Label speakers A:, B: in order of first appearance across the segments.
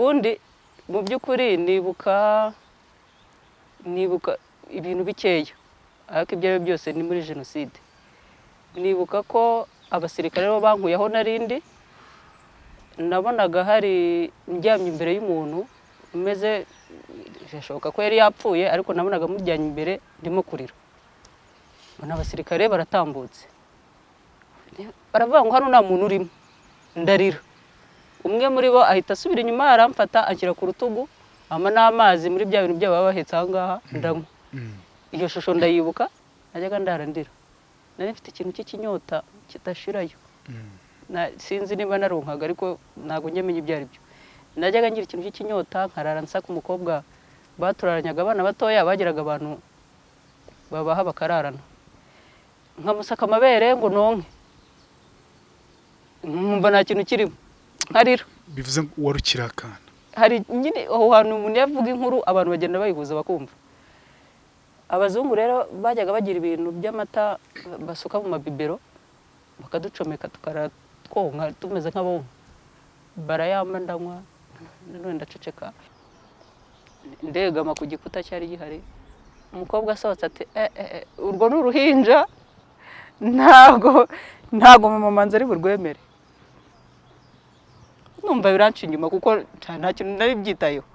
A: Ubundi mu by'ukuri nibuka ibintu bikeya, ariko ibyo ari byo byose ni muri jenoside. Nibuka ko abasirikare bo bankuyeho narindi, nabonaga hari ndyamye imbere y'umuntu umeze, birashoboka ko yari yapfuye, ariko nabonaga muryamye imbere ndimo kurira. Mbona abasirikare baratambutse, baravuga ngo hano nta muntu urimo, ndarira. Umwe muri bo ahita asubira inyuma, aramfata anshyira ku rutugu, ampa n'amazi muri bya bintu byabo baba bahetse aha ngaha, ndanywa. Iyo shusho ndayibuka, najyaga ndara ndira. Nari mfite ikintu cy'ikinyota kidashirayo. Sinzi niba naronkaga, ariko ntabwo njya menya ibyo ari byo. Najyaga ngira ikintu cy'ikinyota, nkarara nsaka umukobwa baturaranyaga, abana batoya bageraga abantu babaha bakararana, nkamusaka amabere ngo nonke, nkumva nta kintu kirimo, nkarira.
B: Bivuze ngo wari ukiri akana?
A: Hari nyine aho hantu umuntu iyo avuga inkuru abantu bagenda bayihuza bakumva. Abazungu rero bajyaga bagira ibintu by'amata basuka mu mabibero, bakaducomeka, tukarara twonka tumeze nk'abonka. Barayampa ndanywa, nanone ndaceceka, ndegama ku gikuta cyari gihari. Umukobwa asohotse ati: "Eh, eh, eh, urwo ni uruhinja, ntabwo mama manza ari burwemere." Numva biranca inyuma kuko nta kintu nari byitayeho.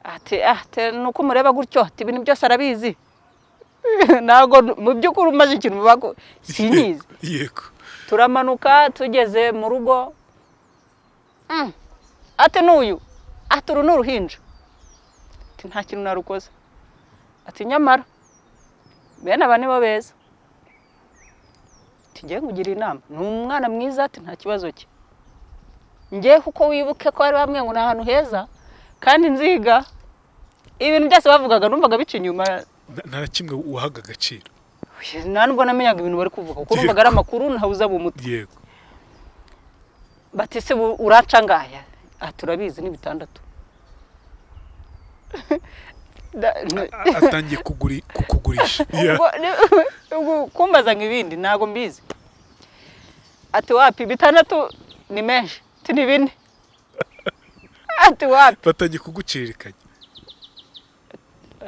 A: Ati: "Ah, nuko mureba gutyo," ati, "ibintu byose arabizi." Ntabwo mu by'ukuri umaze ikintu bako sinyizi. Turamanuka, tugeze mu rugo, ati: "N'uyu," ati, "uru ni uruhinja," ati, "nta kintu narukoze," ati, "nyamara bene aba nibo beza," ati, "ngiye nkugira inama, ni umwana mwiza," ati, "nta kibazo cye." Ngiye kuko wibuke ko bari bamwe ngo ni ahantu heza kandi nziga. Ibintu byose bavugaga numvaga bica inyuma.
B: Nta na kimwe wahaga agaciro?
A: Nta nubwo namenyaga ibintu bari kuvuga, kuko numvaga ari amakuru ntabuza mu mutwe. Bati: "Se uraca ngaya?" Ah, turabizi ni 6.
B: Atangiye kukugurisha.
A: Ubwo kumbaza ngo ibindi ntabwo mbizi. Ati: "Wapi, 6 ni menshi," ati, "ni 4," ati, "wapi."
B: Batangiye kuguciririkanya.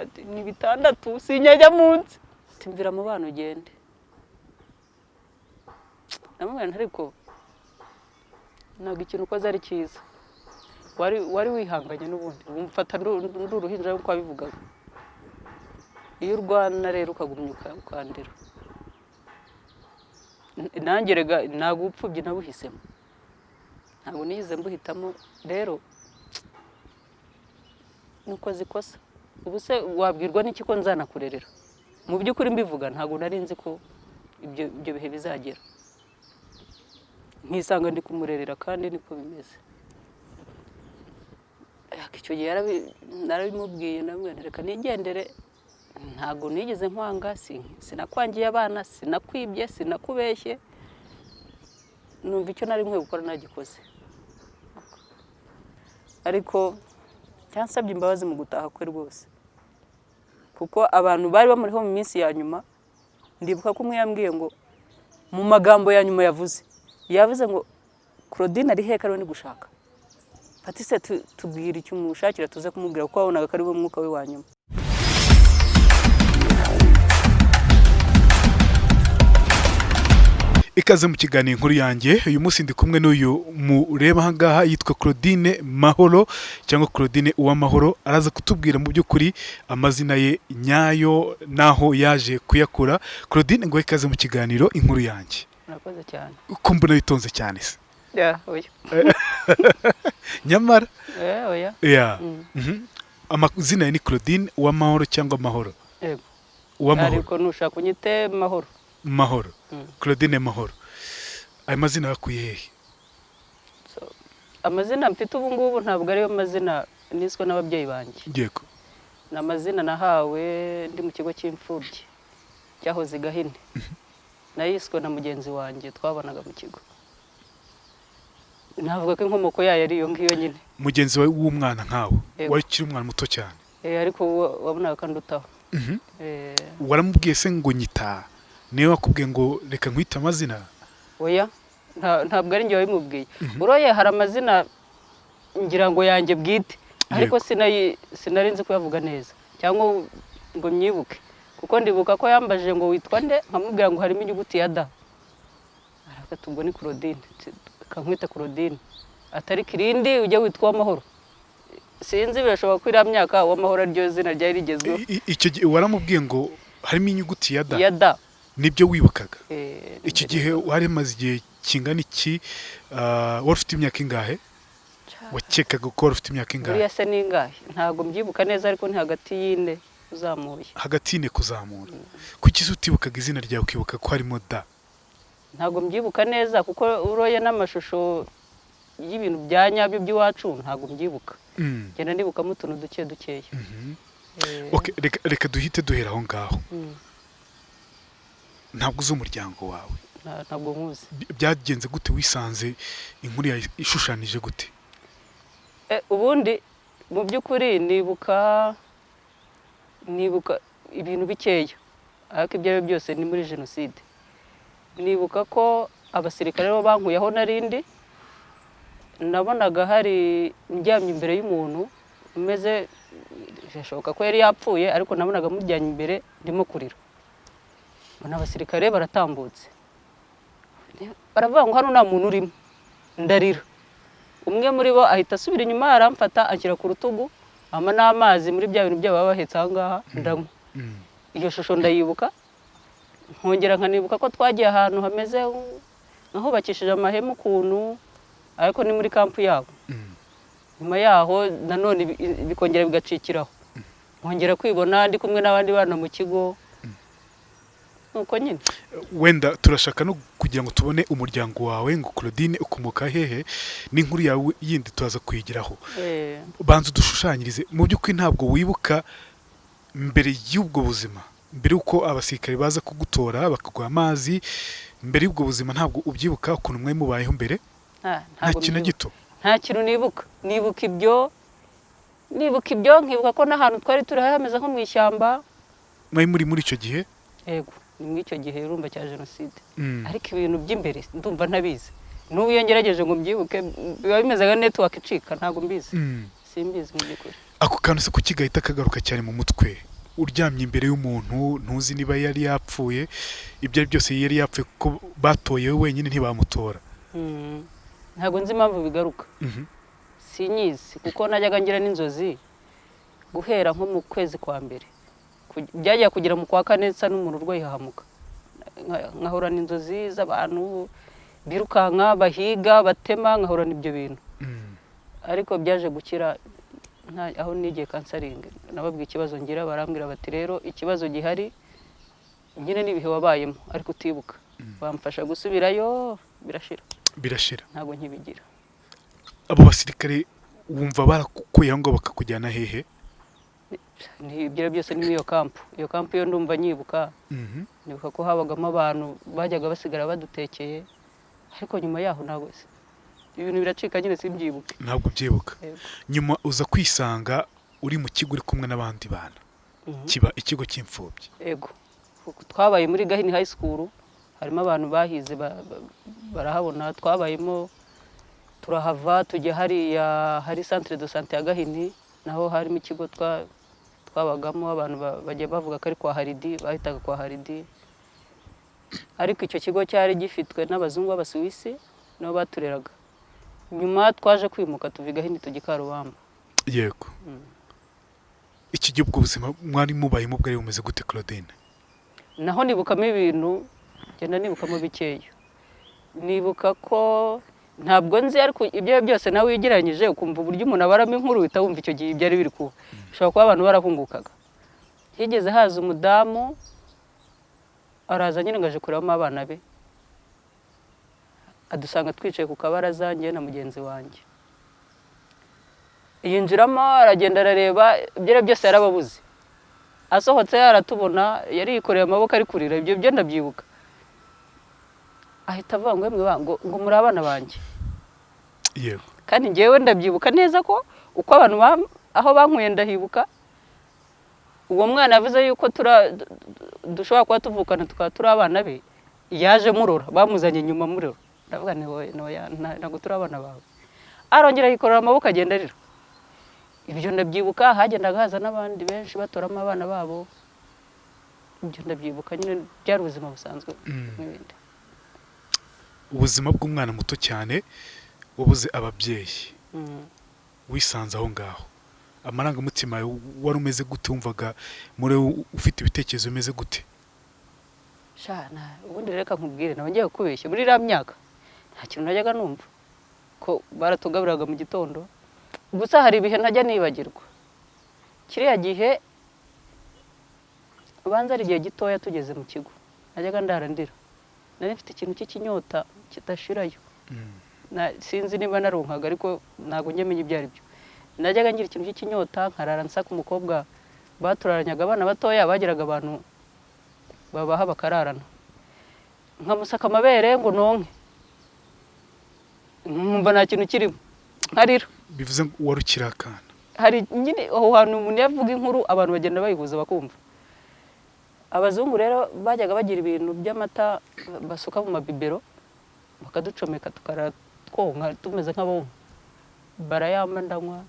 A: Ati: "Ni 6, sinyajya munsi," ati, "mvira mu bana ugende." Namubwira nti: "Ariko ntabwo ikintu ukoze ari cyiza, wari wihanganye n'ubundi umfata ndi uruhinja nk'uko wabivugaga. Iyo urwana rero ukagumya ukandira." Nanjye rega ntabwo ubupfubyi nabuhisemo, ntabwo nigeze mbuhitamo. Rero nukoze ikosa, ubu se wabwirwa n'iki ko nzanakurerera? Mu by'ukuri mbivuga ntabwo nari nzi ko ibyo bihe bizagera nkisanga ndi kumurerera, kandi niko bimeze. Ariko icyo gihe narabimubwiye, ndamubwira nti: "Reka nigendere, ntabwo nigeze nkwanga, sinakwangiye abana, sinakwibye, sinakubeshye. Numva icyo nari nkwiye gukora nagikoze." Ariko cyansabye imbabazi mu gutaha kwe rwose, kuko abantu bari bamuriho mu minsi ya nyuma, ndibuka ko umwe yambwiye ngo mu magambo ya nyuma yavuze ngo: "Claudine ari he ko ariwe ndi gushaka?" Ati: "Se tubwire icyo umushakira tuze kumubwira," kuko wabonaga ko ari we mwuka we wa nyuma.
B: Ikaze mu kiganiro Inkuru Yanjye. Uyu munsi ndi kumwe n'uyu mureba aha ngaha, yitwa Claudine Mahoro cyangwa Claudine Uwamahoro. Araza kutubwira mu by'ukuri amazina ye nyayo n'aho yaje kuyakura. Claudine, ngo ikaze mu kiganiro Inkuru Yanjye.
A: Murakoze cyane.
B: Ko mbona witonze cyane se?
A: Ya, oya.
B: Nyamara
A: Eh, oya.
B: Ya. Amazina ye ni Claudine Uwamahoro cyangwa Mahoro?
A: Yego.
B: Uwamahoro.
A: Ariko nushaka unyite Mahoro.
B: Mahoro. Claudine Mahoro, ayo mazina yakuye hehe?
A: So, amazina mfite ubu ngubu ntabwo ariyo mazina niswe n'ababyeyi banjye. Ni amazina nahawe ndi mu kigo cy'imfubyi cyahoze i Gahini. Nayiswe na mugenzi wanjye twabanaga mu kigo. Navuga ko inkomoko yayo ari iyo ngiyo nyine.
B: Mugenzi wawe w'umwana nkawe?
A: Yego.
B: Wari ukiri umwana muto cyane?
A: Eh, ariko wabonaga ko andutaho.
B: Waramubwiye se ngo nyita, niwe wakubwiye ngo reka nkwite amazina?
A: Oya. Ntabwo ari njye wabimubwiye. Uroye hari amazina ngira ngo yanjye bwite, ariko sinari nzi kuyavuga neza cyangwa ngo myibuke, kuko ndibuka ko yambajije ngo witwa nde, nkamubwira ngo harimo inyuguti ya da. Aravuga ati ubwo ni Claudine, kankwita Claudine, atari kirindi ujye witwa Uwamahoro. Sinzi, birashoboka ko iriya myaka Uwamahoro ariryo zina ryari rigezweho.
B: Icyo gihe waramubwiye ngo harimo inyuguti ya da?
A: Ya da.
B: Nibyo wibukaga?
A: Eh.
B: Icyo gihe wari maze igihe kingana iki? Wari ufite imyaka ingahe? Wakekaga ko wari ufite imyaka ingahe?
A: Buriya se ningahe? Ntabwo mbyibuka neza, ariko ni hagati y'ine uzamuye.
B: Hagati y'ine kuzamura. Kuki se utibukaga izina ryawe, ukibuka ko harimo da?
A: Ntabwo mbyibuka neza, kuko uroye n'amashusho y'ibintu bya nyabyo by'iwacu ntabwo mbyibuka. Ngenda nibukamo utuntu duke dukeya.
B: Okay, reka duhite duhera aho ngaho. Ntabwo uzi umuryango wawe?
A: Ntabwo nkuzi.
B: Byagenze gute? Wisanze inkuru yawe ishushanije gute?
A: Ubundi mu by'ukuri nibuka ibintu bikeya, ariko ibyo ari byo byose ni muri jenoside. Nibuka ko abasirikare bo bankuye aho narindi, nabonaga hari ndyamye imbere y'umuntu umeze, birashoboka ko yari yapfuye, ariko nabonaga muryamye imbere ndimo kurira, mbona abasirikare baratambutse, baravuga ngo hano nta muntu urimo, ndarira. Umwe muri bo ahita asubira inyuma, aramfata anshyira ku rutugu, ampa n'amazi muri bya bintu byabo baba bahetse aha ngaha, ndanywa. Iyo shusho ndayibuka, nkongera nkanibuka ko twagiye ahantu hameze nk'ahubakishije amahema ukuntu, ariko ni muri kampu yabo. Nyuma yaho nanone bikongera bigacikiraho, nkongera kwibona ndi kumwe n'abandi bana mu kigo, nuko nyine.
B: Wenda turashaka no kugira ngo tubone umuryango wawe, ngo Claudine ukomoka hehe, n'inkuru yawe yindi turaza kuyigeraho. Banza udushushanyirize. Mu by'ukuri ntabwo wibuka mbere y'ubwo buzima, mbere y'uko abasirikare baza kugutora bakaguha amazi, mbere y'ubwo buzima ntabwo ubyibuka, ukuntu mwari mubayeho mbere?
A: Nta
B: Nta
A: ntabwo
B: kintu na
A: mbyibuka.
B: gito?
A: Nta kintu nibuka. Nibuka ibyo, nkibuka ko n'ahantu twari turi hari hameze nko mu ishyamba.
B: Mwari muri icyo gihe?
A: Yego, ni muri icyo gihe, urumva, cya jenoside. Ariko ibintu by'imbere ndumva ntabizi. N'ubu iyo ngerageje ngo mbyibuke biba bimeze nka network icika, ntabwo mbizi. Simbizi mu by'ukuri.
B: Ako kantu se kuki gahita kagaruka cyane mu mutwe, uryamye imbere y'umuntu ntuzi niba yari yapfuye? Ibyo ari byose yari yapfuye, kuko batoye we wenyine ntibamutora.
A: Ntabwo nzi impamvu bigaruka. Sinyizi, kuko najyaga ngira n'inzozi guhera nko mu kwezi kwa mbere. Byajya kugera mu kwa kane nsa n'umuntu urwaye ihahamuka. Nkahorana inzozi z'abantu birukanka, bahiga, batema, nkahorana ibyo bintu. Ariko byaje gukira aho nigiye counseling, nababwiye ikibazo ngira, barambwira bati rero ikibazo gihari nyine n'ibihe wabayemo ariko utibuka. Bamfasha gusubirayo, birashira.
B: Birashira.
A: Ntabwo nkibigira.
B: Abo basirikare wumva barakukuye aho ngaho bakakujyana hehe?
A: Ni ibyo byose ni muri iyo kampu. Iyo kampu yo ndumva nyibuka. Nibuka ko habagamo abantu bajyaga basigara badutekeye, ariko nyuma yaho ntabwo, ibintu biracika nyine, simbyibuke.
B: Ntabwo ubyibuka?
A: Yego.
B: Nyuma uza kwisanga uri mu kigo, uri kumwe n'abandi bana, kiba ikigo cy'imfubyi?
A: Yego. Kuko twabaye muri Gahini High School, harimo abantu bahize barahabona, twabayemo, turahava tujya hariya hari centre de santé ya Gahini, naho harimo ikigo twabagamo. Abantu bajya bavuga ko ari kwa Haridi, bahitaga kwa Haridi, ariko icyo kigo cyari gifitwe n'abazungu b'Abasuwisi, nibo batureraga. Nyuma twaje kwimuka tuva i Gahini tujya i Karubamba.
B: Yego. Iki gihe ubwo buzima mwari mubayemo bwari bumeze gute, Claudine?
A: Naho nibukamo ibintu, ngenda nibukamo bikeya. Nibuka ko ntabwo nzi, ariko ibyo ari byo byose nawe ugereranyije ukumva uburyo umuntu abaramo inkuru, uhita wumva icyo gihe ibyari biri kuba. Bishobora kuba abantu barahungukaga. Higeze haza umudamu, araza nyine ngo aje kurebamo abana be, adusanga twicaye ku kabaraza, njyewe na mugenzi wanjye. Yinjiramo, aragenda, arareba, ibyo ari byo byose yarababuze. Asohotse aratubona, yari yikoreye amaboko ari kurira, ibyo byo ndabyibuka. Ahita avuga ngo yemwe ngo muri abana banjye? Kandi njyewe ndabyibuka neza ko uko abantu aho bankuye ndahibuka. Uwo mwana yavuze yuko dushobora kuba tuvukana, tukaba turi abana be, yaje murora, bamuzanye nyuma murora. Ndavuga nti "Oya, oya, ntabwo turi abana bawe." Arongera yikorera amaboko agenda arira. Ibyo ndabyibuka. Hagendaga haza n'abandi benshi batoramo abana babo. Ibyo ndabyibuka nyine, byari ubuzima busanzwe n'ibindi.
B: Ubuzima bw'umwana muto cyane wabuze ababyeyi, wisanze aho ngaho, amarangamutima yawe wari umeze gute? Wumvaga muri wowe ufite ibitekerezo bimeze gute?
A: Sha, ubundi reka nkubwire, nawe ngiye kukubeshya, muri iriya myaka nta kintu najyaga numva, ko baratugaburiraga mu gitondo. Gusa hari ibihe ntajya nibagirwa. Kiriya gihe ubanza ari igihe gitoya tugeze mu kigo, najyaga ndara ndira. Nari mfite ikintu cy'ikinyota kidashirayo. Sinzi niba naronkaga, ariko ntabwo njya menya ibyo ari byo. Najyaga ngira ikintu cy'ikinyota, nkarara nsaka umukobwa baturaranyaga, abana batoya bagiraga abantu babaha bakararana, nkamusaka amabere ngo nonke, nkumva nta kintu kirimo, nkarira.
B: Bivuze ngo wari ukiri akana.
A: Hari nyine aho hantu umuntu iyo avuga inkuru, abantu bagenda bayihuza bakumva. Abazungu rero bajyaga bagira ibintu by'amata basuka mu mabibero, bakaducomeka, tukarara twonka tumeze nk'abonka. Barayampa ndanywa,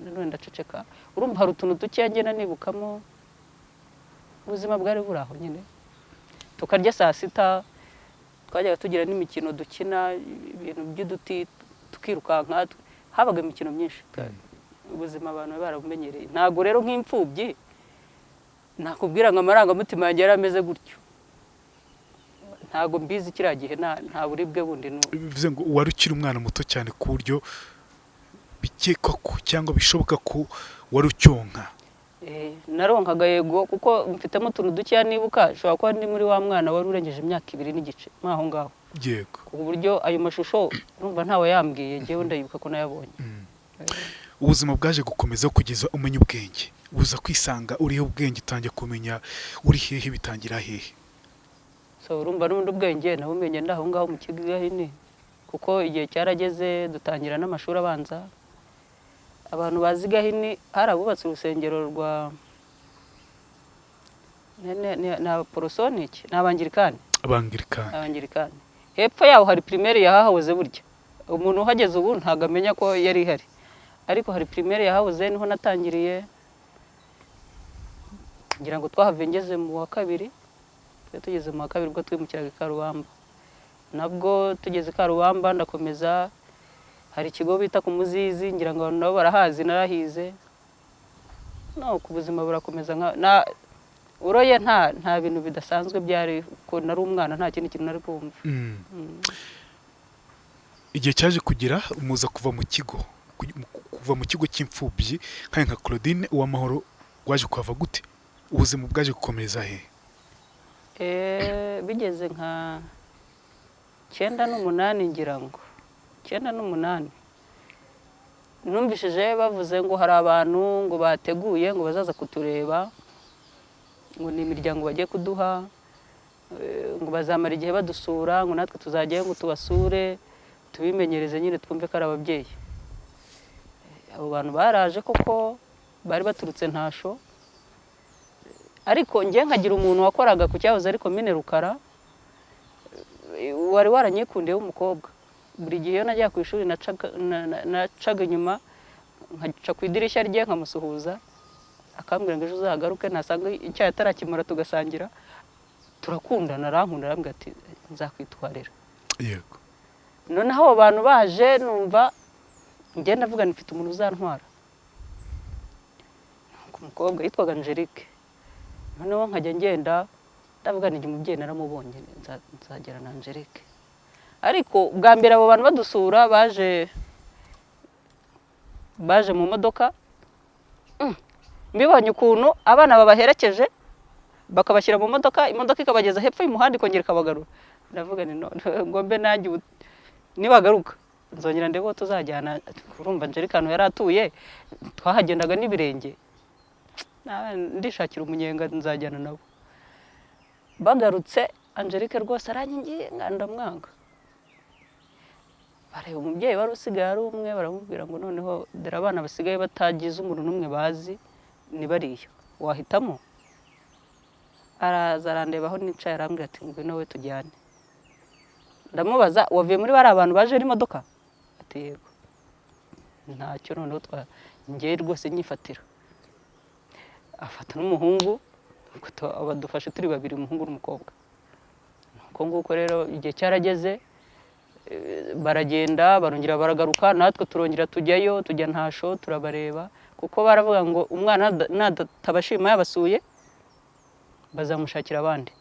A: nanone ndaceceka. Urumva hari utuntu dukeya ngenda nibukamo. Ubuzima bwari buri aho nyine, tukarya saa sita. Twajyaga tugira n'imikino dukina, ibintu by'uduti tukirukanka, habaga imikino myinshi. Ubuzima abantu bari barabumenyereye. Ntabwo rero nk'imfubyi nakubwira ngo amarangamutima yanjye yari ameze gutyo, ntabwo mbizi. Kiriya gihe nta buribwe bundi
B: Bivuze ngo wari ukiri umwana muto cyane ku buryo bikekwa ko cyangwa bishoboka ko wari ucyonka.
A: Naronkaga yego, kuko mfitemo utuntu dukeya nibuka. Nshobora kuba ndi muri wa mwana wari urengeje imyaka 2 n'igice mo aho ngaho, ku buryo ayo mashusho urumva ntawe yambwiye, njyewe ndayibuka ko nayabonye.
B: Ubuzima bwaje gukomeza kugeza umenya ubwenge, uza kwisanga uriho ubwenge, utangiye kumenya uri hehe, bitangira hehe?
A: So urumva n'ubundi ubwenge nabumenye ndi aho ngaho mu kigo i Gahini, kuko igihe cyarageze dutangira n'amashuri abanza. Abantu bazi Gahini, hari abubatse urusengero rwa ni Abaporosoniki, ni Abangirikani.
B: Abangirikani.
A: Abangirikani. Hepfo yaho hari primaire yahahoze. Burya umuntu uhageze ubu ntabwo amenya ko yari ihari, ariko hari primaire yahahoze, niho natangiriye. Ngira ngo twahavuye ngeze mu wa kabiri. Twari tugeze mu wa kabiri ubwo twimukiraga i Karubamba. Nabwo tugeze i Karubamba ndakomeza, hari ikigo bita ku Muzizi, ngira ngo abantu nabo barahazi, narahize. No ku buzima burakomeza nka na uroye, nta bintu bidasanzwe byari, ko nari umwana, nta kindi kintu nari kumva.
B: Igihe cyaje kugera muza kuva mu kigo, kuva mu kigo cy'imfubyi nka Claudine Uwamahoro, waje kuhava gute? Ubuzima bwaje gukomeza he?
A: Bigeze nka 98, ngira ngo 98, numvishije bavuze ngo hari abantu ngo bateguye ngo bazaza kutureba, ngo ni imiryango bagiye kuduha, ngo bazamara igihe badusura, ngo natwe tuzajyayo ngo tubasure, tubimenyereze nyine, twumve ko ari ababyeyi. Abo bantu baraje koko, bari baturutse Ntasho. Ariko njye nkagira umuntu wakoraga ku cyahoze ari komine Rukara, wari waranyikundiye w'umukobwa. Buri gihe iyo najyaga ku ishuri nacaga inyuma, nkaca ku idirishya rye nkamusuhuza, akambwira ngo ejo uzagaruke nasanga icyayi atarakimara tugasangira. Turakundana, arankunda, arambwira ati nzakwitwarira. Noneho abo bantu baje, numva njye ndavuga nti mfite umuntu uzantwara. Umukobwa yitwaga Angelique. Noneho nkajya ngenda ndavuga nti umubyeyi naramubonye, nzagera na Angelique. Ariko bwa mbere abo bantu badusura baje mu modoka. Mbibonye ukuntu abana babaherekeje, bakabashyira mu modoka, imodoka ikabageza hepfo y'umuhanda ikongera ikabagarura, ndavuga nti none ngo mbe nanjye ubu nibagaruka nzongera ndebe uwo tuzajyana. Urumva Angelique ahantu yari atuye twahagendaga n'ibirenge. Ndishakira umunyenga nzajyana nabo. Bagarutse, Angelique rwose aranyinginga ndamwanga. Bareba umubyeyi wari usigaye ari umwe, baramubwira ngo noneho dore abana basigaye batagize umuntu n'umwe bazi ni bariya, wahitamo. Araza arandeba aho nicaye, arambwira ati ngwino we tujyane. Ndamubaza: "Wavuye muri bariya bantu baje n'imodoka?" Ati: "Yego." Ntacyo, noneho twa njye rwose nyifatira, afata n'umuhungu, ubwo badufashe turi babiri, umuhungu n'umukobwa. Nuko nguko rero igihe cyarageze, baragenda, barongera baragaruka, natwe turongera tujyayo, tujya Ntasho turabareba, kuko baravuga ngo umwana nadatabashima yabasuye bazamushakira abandi.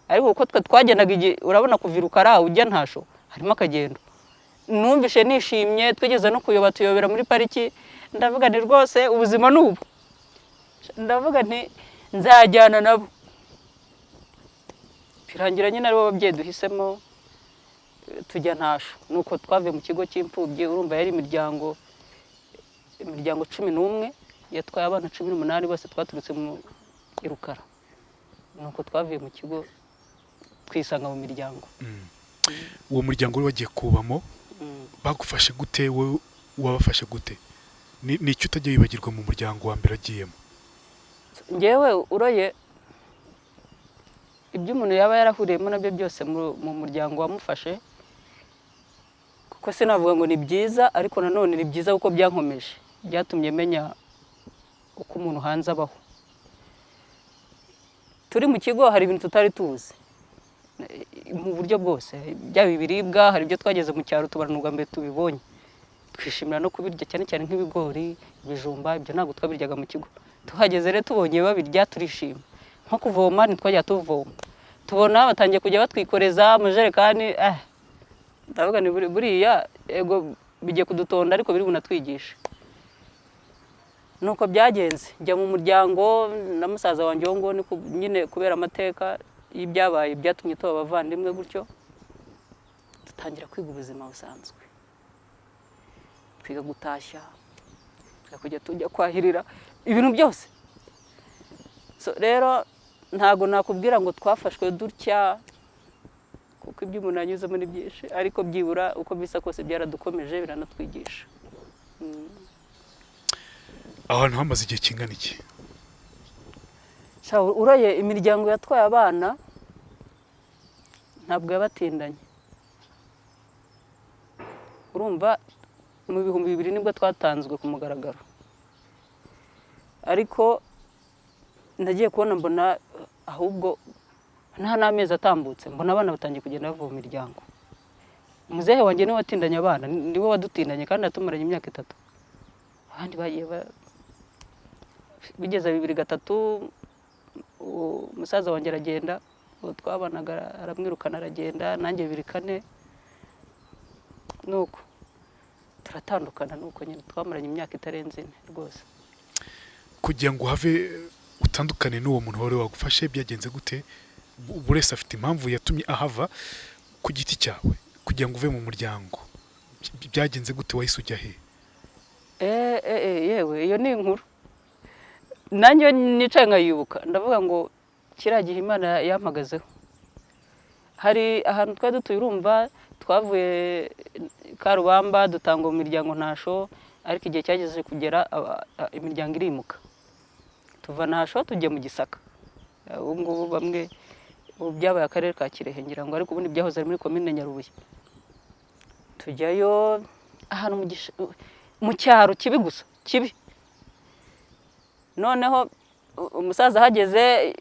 A: Ariko kuko twe twagendaga igihe, urabona kuva i Rukara ujya Ntasho harimo akagendo, numvishe nishimye. Twigeze no kuyoba, tuyobera muri pariki. Ndavuga nti: "Rwose ubuzima ni ubu." Ndavuga nti: "Nzajyana nabo." Birangira nyine aribo babyeyi duhisemo, tujya Ntasho. Nuko twavuye mu kigo cy'imfubyi. Urumva yari imiryango 11 yatwaye abana 18, bose twaturutse mu i Rukara. Nuko twavuye mu kigo twisanga mu miryango.
B: Uwo muryango wari wagiye kubamo, bagufashe gute? Wowe wabafashe gute? Ni icyo utajya wibagirwa mu muryango wa mbere agiyemo?
A: Ngewe uroye ibyo umuntu yaba yarahuriyemo nabyo byose mu muryango wamufashe, kuko sinavuga ngo ni byiza, ariko nanone ni byiza kuko byankomeje, byatumye menya uko umuntu hanze abaho. Turi mu kigo hari ibintu tutari tuzi mu buryo bwose, byaba ibiribwa, hari ibyo twageze mu cyaro tubona ubwa mbere tubibonye, twishimira no kubirya, cyane cyane nk'ibigori, ibijumba. Ibyo ntabwo twabiryaga mu kigo. Tuhageze rero tubonye babirya turishima. Nko kuvoma, ntitwajya tuvoma, tubona batangiye kujya batwikoreza amajerekani. Ndavuga ni buriya ego bigiye kudutonda, ariko biri bunatwigishe. Nuko byagenze, njya mu muryango na musaza wanjye uwo nguwo, nyine kubera amateka y'ibyabaye byatumye tuba abavandimwe gutyo, dutangira kwiga ubuzima busanzwe, twiga gutashya, twiga kujya tujya kwahirira ibintu byose. So, rero ntabwo nakubwira ngo twafashwe dutya, kuko ibyo umuntu yanyuzemo ni byinshi, ariko byibura uko bisa kose byaradukomeje, biranatwigisha.
B: Aho hantu hamaze igihe kingana iki?
A: Sha, uroye imiryango yatwaye abana ntabwo yabatindanye. Urumva mu 2000 nibwo twatanzwe ku mugaragaro, ariko nagiye kubona mbona ahubwo nta n'amezi atambutse, mbona abana batangiye kugenda bava mu miryango. Muzehe wanjye niwe watindanye abana, niwe wadutindanye kandi yatumaranye imyaka 3. Abandi bagiye bigeze 2003, umusaza wanjye aragenda, uwo twabanaga aramwirukana aragenda, nanjye 2004 nuko turatandukana. Nuko nyine twamaranye imyaka itarenze 4 rwose.
B: Kugira ngo uhave utandukane n'uwo muntu wari wagufashe byagenze gute? Buri wese afite impamvu yatumye ahava. Ku giti cyawe, kugira ngo uve mu muryango byagenze gute? Wahise ujya he?
A: Yewe, iyo ni inkuru nanjye iyo nicaye nkayibuka ndavuga ngo kiriya gihe Imana yampagazeho. Hari ahantu twari dutuye, urumva twavuye Karubamba dutangwa mu miryango Ntasho, ariko igihe cyageze kugera imiryango irimuka, tuva Ntasho tujya mu Gisaka. Ubu ngubu bamwe ubu byabaye akarere ka Kirehe ngira ngo, ariko ubundi byahoze ari muri komine Nyarubuye. Tujyayo ahantu mu cyaro kibi gusa kibi. Noneho umusaza ahageze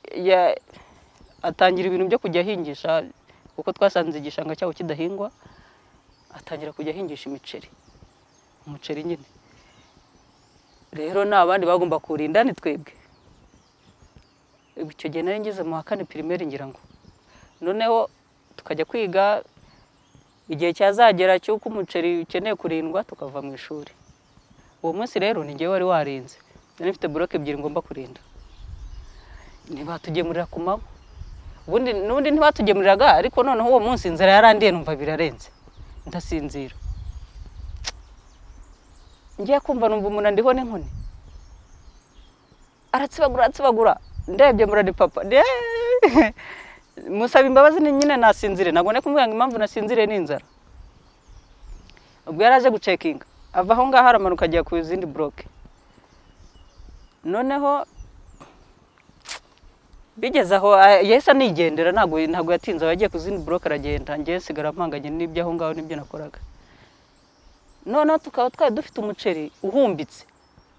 A: atangira ibintu byo kujya ahingisha, kuko twasanze igishanga cyabo kidahingwa, atangira kujya ahingisha imiceri, umuceri nyine. Rero nta bandi bagomba kuwurinda, ni twebwe. Icyo gihe nari ngeze mu wa kane primaire ngira ngo. Noneho tukajya kwiga, igihe cyazagera cy'uko umuceri ukeneye kurindwa tukava mu ishuri. Uwo munsi rero ni njyewe wari warinze, nari mfite buroke ebyiri ngomba kurinda. Ntibatugemurira ku manywa, ubundi n'ubundi ntibatugemuriraga, ariko noneho uwo munsi inzara yarandiye, numva birarenze, ndasinzira. Ngiye kumva numva umuntu andiho n'inkoni, aratsibagura aratsibagura, ndebye mbona ni papa. Musaba imbabazi, ni nyine nasinzire, ntabwo nari kumubwira ngo impamvu nasinziriye ni inzara. Ubwo yari aje gucekinga, ava aho ngaho aramanuka ajya ku zindi buroke. Noneho Bigeze aho yahise anigendera, ntabwo yatinze, aba agiye ku zindi buroke aragenda, njyewe nsigara mpanganye n'ibyo aho ngaho n'ibyo nakoraga. Noneho tukaba twari dufite umuceri uhumbitse.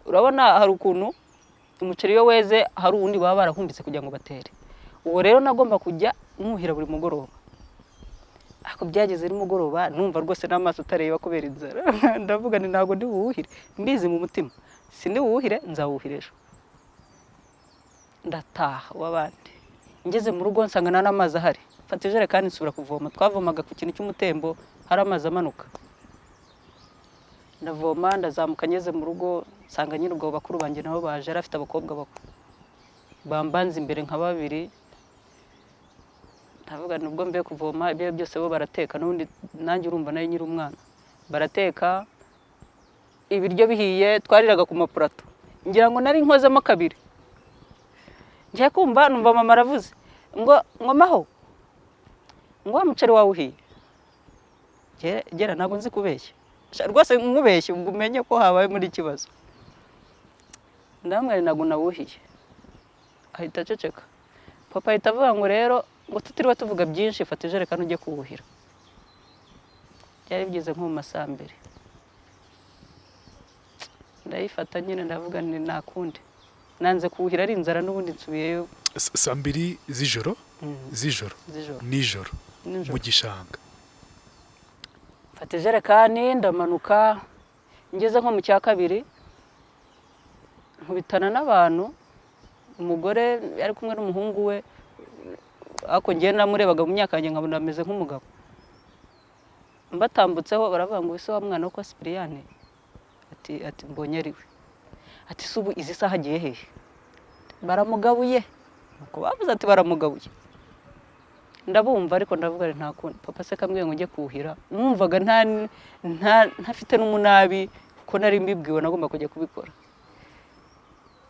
A: Urabona hari ukuntu umuceri iyo weze hari uwundi baba barahumbitse kugira ngo batere. Uwo rero nagomba kujya mwuhira buri mugoroba. Ariko byageze nimugoroba numva rwose n'amaso atareba kubera inzara. Ndavuga nti ntabwo ndi buwuhire, mbizi mu mutima sindi buwuhire, nzawuhira ejo. Ndataha w'abandi, ngeze mu rugo nsanga nta n'amazi ahari, mfata ijerekani nsubira kuvoma. Twavomaga ku kintu cy'umutembo hari amazi amanuka, ndavoma ndazamuka. Ngeze mu rugo nsanga nyine ubwo bakuru banjye nabo baje, yari afite abakobwa bakuru bambanze imbere nka babiri. Ndavuga nti ubwo mvuye kuvoma ibyo byose bo barateka, n'ubundi nanjye urumva nayo nyiri umwana, barateka ibiryo bihiye, twariraga ku mapurato, ngira ngo nari nkozemo kabiri. Ngiye kumva numva mama aravuze ngo maho, ngo wa muceri wawe uhiye. Gera ntabwo nzi kubeshya. Sha, rwose nkubeshye ubwo umenye ko habaye muri ikibazo. Ndamubwira ntabwo nawuhiye, ahita aceceka. Papa ahita avuga ngo rero ngo tutiriwe tuvuga byinshi, fata ijerekani ujye kuwuhira. Byari bigeze nko mu ma saa mbiri, ndayifata nyine ndavuga nti nta kundi, nanze kuwuhira ari inzara n'ubundi nsubiyeyo.
B: Saa mbiri z'ijoro? Z'ijoro?
A: Z'ijoro.
B: Nijoro?
A: Nijoro.
B: Mu gishanga?
A: Mfata ijerekani ndamanuka, ngeze nko mu cya kabiri nkubitana n'abantu, umugore yari kumwe n'umuhungu we, ariko njyewe namurebaga mu myaka yanjye nkabona ameze nk'umugabo. Mbatambutseho baravuga ngo ese wa mwana wo kwa Sipiriyani? Ati mbonye ari we. Ati se ubu izi saha agiye hehe? Baramugabuye. Nuko bavuze ati baramugabuye. Ndabumva ariko ndavuga nti nta kundi, papa se kambwiye ngo njye kuhira, numvaga nta ntafite n'umunabi ko nari mbibwiwe nagomba kujya kubikora.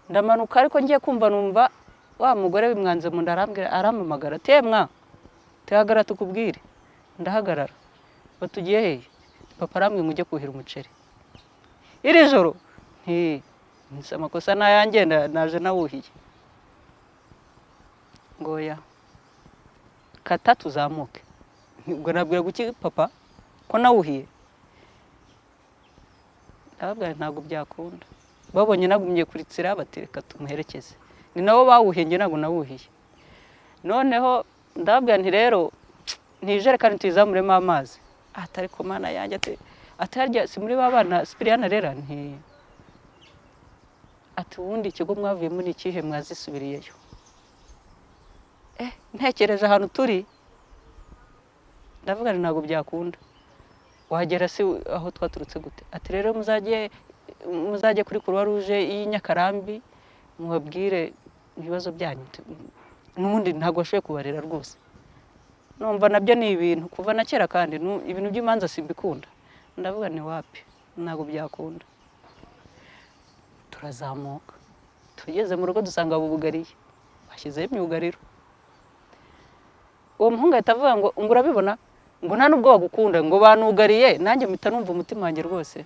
A: Ndamanuka, ariko ngiye kumva numva wa mugore bimwanze mu nda, arambwira, arampamagara ati mwa tuhagarara tukubwire. Ndahagarara. Batugiye hehe? Papa arambwiye ngo ujye kuhira umuceri iri joro. Nti nsi amakosa n'ayanjye, naje nawuhiye. Ngoya kata tuzamuke. Ubwo nabwira guki papa ko nawuhiye? Ndababwira nti ntabwo byakunda. Babonye nagumye kuritsira bati reka tumuherekeze, ni nabo bawuhiye, njye ntabwo nawuhiye. Noneho ndababwira nti rero nti ijerekani tuyizamuremo amazi. Ati ariko mana yanjye, ati harya si muri ba bana Sipiriyani arera? Nti ati ubundi ikigo mwavuyemo ni ikihe mwazisubiriyeyo? Ntekereje ahantu turi ndavuga nti ntabwo byakunda, wagera se aho twaturutse gute? Ati rero muzajye kuri Croix Rouge y'i Nyakarambi mubabwire ibibazo byanyu, n'ubundi ntabwo bashoboye kubarera rwose. Numva nabyo ni ibintu kuva na kera, kandi ibintu by'imanza simbikunda. Ndavuga ni wapi, ntabwo byakunda. Turazamuka, tugeze mu rugo dusanga bubugariye, bashyizeho imyugariro. Uwo muhungu ahita avuga ngo urabibona, ngo nta nubwo bagukunda, ngo banugariye. Nanjye mpita numva umutima wanjye rwose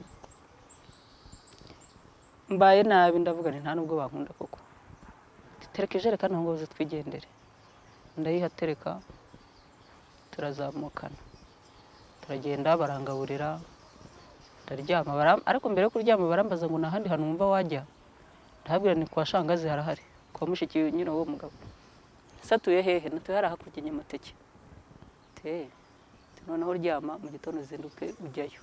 A: mbaye nabi, ndavuga nti nta nubwo bankunda koko. Tereka ijerekani aho ngaho uze twigendere. Ndayihatereka, turazamukana turagenda, barangaburira, ndaryama. Ariko mbere yo kuryama barambaza ngo nta handi hantu wumva wajya? Ndababwira ni kwa shangazi harahari, kwa mushiki nyine w'uwo mugabo. Ese atuye hehe? Natuye hariya hakurya i Nyamateke. Te noneho ryama, mu gitondo uzinduke ujyayo.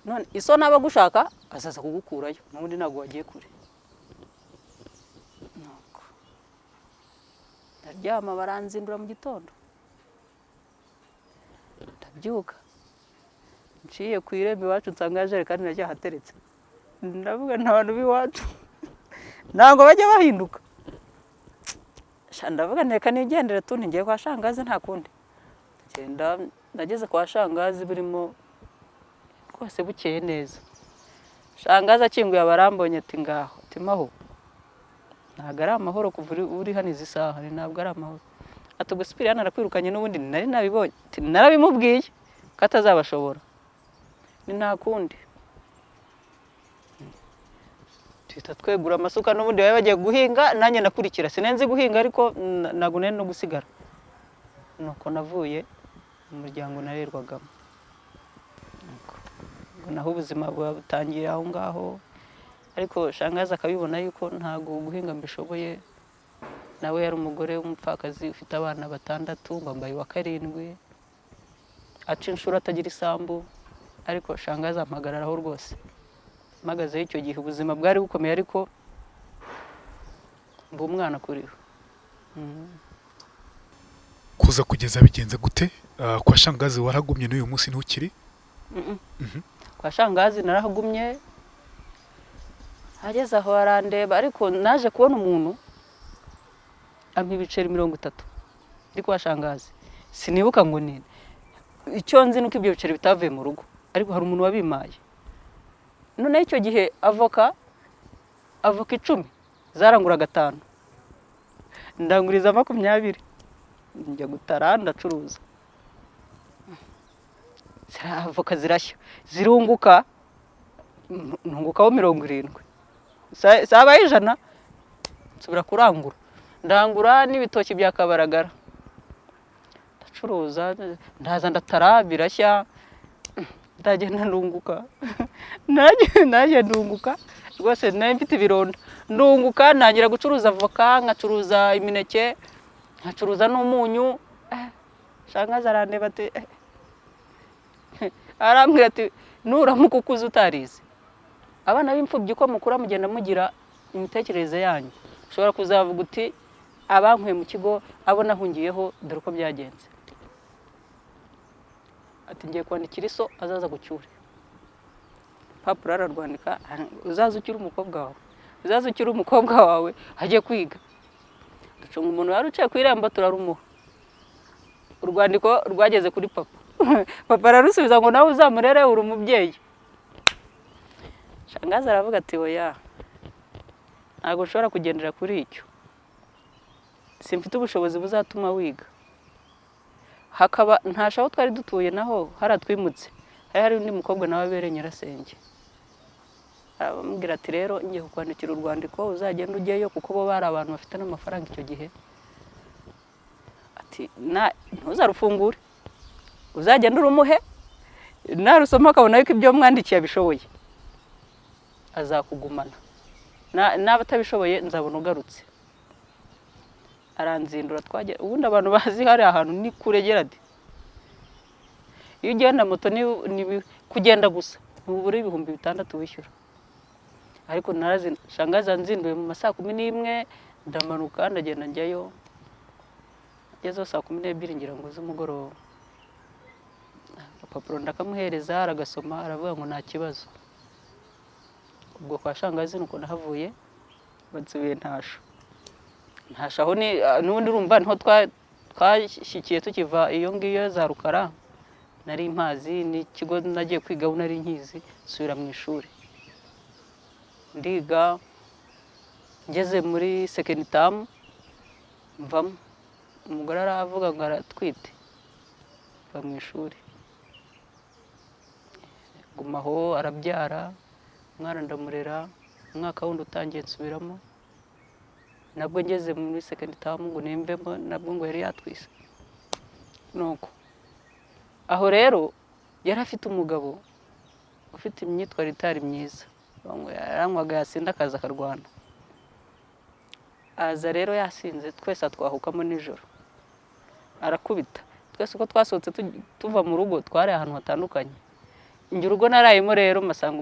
A: None iso naba agushaka azaza kugukurayo, n'ubundi ntabwo wagiye kure. Nuko ndaryama, baranzindura mu gitondo, ndabyuka, nciye ku irembo iwacu nsanga ya jerekani iracyahateretse. Ndavuga nta bantu b'iwacu ntabwo bajya bahinduka. Sha, ndavuga nti reka nigendere tundi, ngiye kwa shangazi nta kundi. Ngenda, nageze kwa shangazi burimo rwose bukeye neza. Shangazi akinguye abarambonye ati ngaho, ati maho ntabwo ari amahoro kuva uri hano izi saha, ntabwo ari amahoro. Ati ubwo Sipiriyani arakwirukanye n'ubundi nari nabibonye. Ati narabimubwiye ko atazabashobora, ni nta kundi. Tuhita twegura amasuka, n'ubundi bari bagiye guhinga, nanjye ndakurikira. Sinenzi guhinga, ariko ntabwo nari no gusigara. Nuko navuye mu muryango narerwagamo. Nuko ubwo naho ubuzima buba butangiye aho ngaho, ariko shangazi akabibona yuko ntabwo guhinga mbishoboye. Nawe yari umugore w'umupfakazi ufite abana 6, mbambaye uwa 7, aca inshuro atagira isambu, ariko shangazi ampagararaho rwose. Mpagazeho icyo gihe ubuzima bwari bukomeye, ariko mba umwana kuri we.
B: Kuza kugeza bigenze gute? Kwa shangazi waragumye, n'uyu munsi ntukiri?
A: Kwa shangazi narahagumye, ageze aho arandeba, ariko naje kubona umuntu ampa ibiceri 30 ndi kwa shangazi. Sinibuka ngo nini, icyo nzi nuko ibyo biceri bitavuye mu rugo, ariko hari umuntu wabimaye. Noneho icyo gihe avoka 10 zarangura 5, ndanguriza 20, njya gutara ndacuruza. Avoka zirashya zirunguka, nungukaho 70, sabaye 100, nsubira kurangura, ndangura n'ibitoki bya kabaragara ndacuruza, ndaza ndatara birashya, ndagenda ndunguka. Nanjye ndunguka rwose, nari mfite ibironda, ndunguka ntangira gucuruza avoka, nkacuruza imineke, nkacuruza n'umunyu. Shangazi arandeba ati, arambwira ati nuramuka ukuze utarize, abana b'imfubyi uko mukura mugenda mugira imitekerereze yanyu, ushobora kuzavuga uti abankuye mu kigo, abo nahungiyeho, dore uko byagenze. Ati ngiye kwandikira iso azaza gucyure. Papuro ararwandika, uzaza ukiri umukobwa wawe, uzaza ukiri umukobwa wawe agiye kwiga. Ducunga umuntu wari uciye ku irembo turarumuha. Urwandiko rwageze kuri papa. Papa ararusubiza ngo nawe uzamurere uri umubyeyi. Shangazi aravuga ati oya, ntabwo nshobora kugendera kuri icyo, simfite ubushobozi buzatuma wiga. Hakaba ntasha aho twari dutuye naho haratwimutse, hari undi mukobwa nawe abereye nyirasenge. Aramubwira ati rero ngiye kukwandikira urwandiko uzagenda ujyeyo, kuko bo bari abantu bafite n'amafaranga icyo gihe. Ati ntuzarufungure, uzagenda urumuhe, narusoma akabona yuko ibyo mwandikiye abishoboye azakugumana, naba atabishoboye nzabona ugarutse. Aranzindura twajya, ubundi abantu bazi hari ahantu ni kure gerade, iyo ugenda moto ni kugenda gusa ntubure 6000 wishyura. Ariko shangazi anzinduye mu ma 11:00, ndamanuka ndagenda njyayo, ngezeho 12:00 ngira ngo z'umugoroba. Agapapuro ndakamuhereza aragasoma, aravuga ngo nta kibazo. Ubwo kwa shangazi nuko nahavuye, bansubiye Ntasho. Ntasho aho ni n'ubundi urumva niho twashyikiye tukiva iyo ngiyo za Rukara, nari mpazi n'ikigo nagiye kwigaho nari nkizi, nsubira mu ishuri ndiga, ngeze muri second term mvamo. Umugore aravuga ngo aratwite, mva mu ishuri, gumaho arabyara, umwana ndamurera, umwaka wundi utangiye nsubiramo, nabwo ngeze muri second term ngo nimvemo, nabwo ngo yari yatwise. Nuko aho rero yari afite umugabo ufite imyitwarire itari myiza, yaranywaga yasinda akaza akarwana. Aza rero yasinze, twese twahukamo nijoro, arakubita. Twese uko twasohotse tuva mu rugo twari ahantu hatandukanye. Njye urugo narayemo rero masanga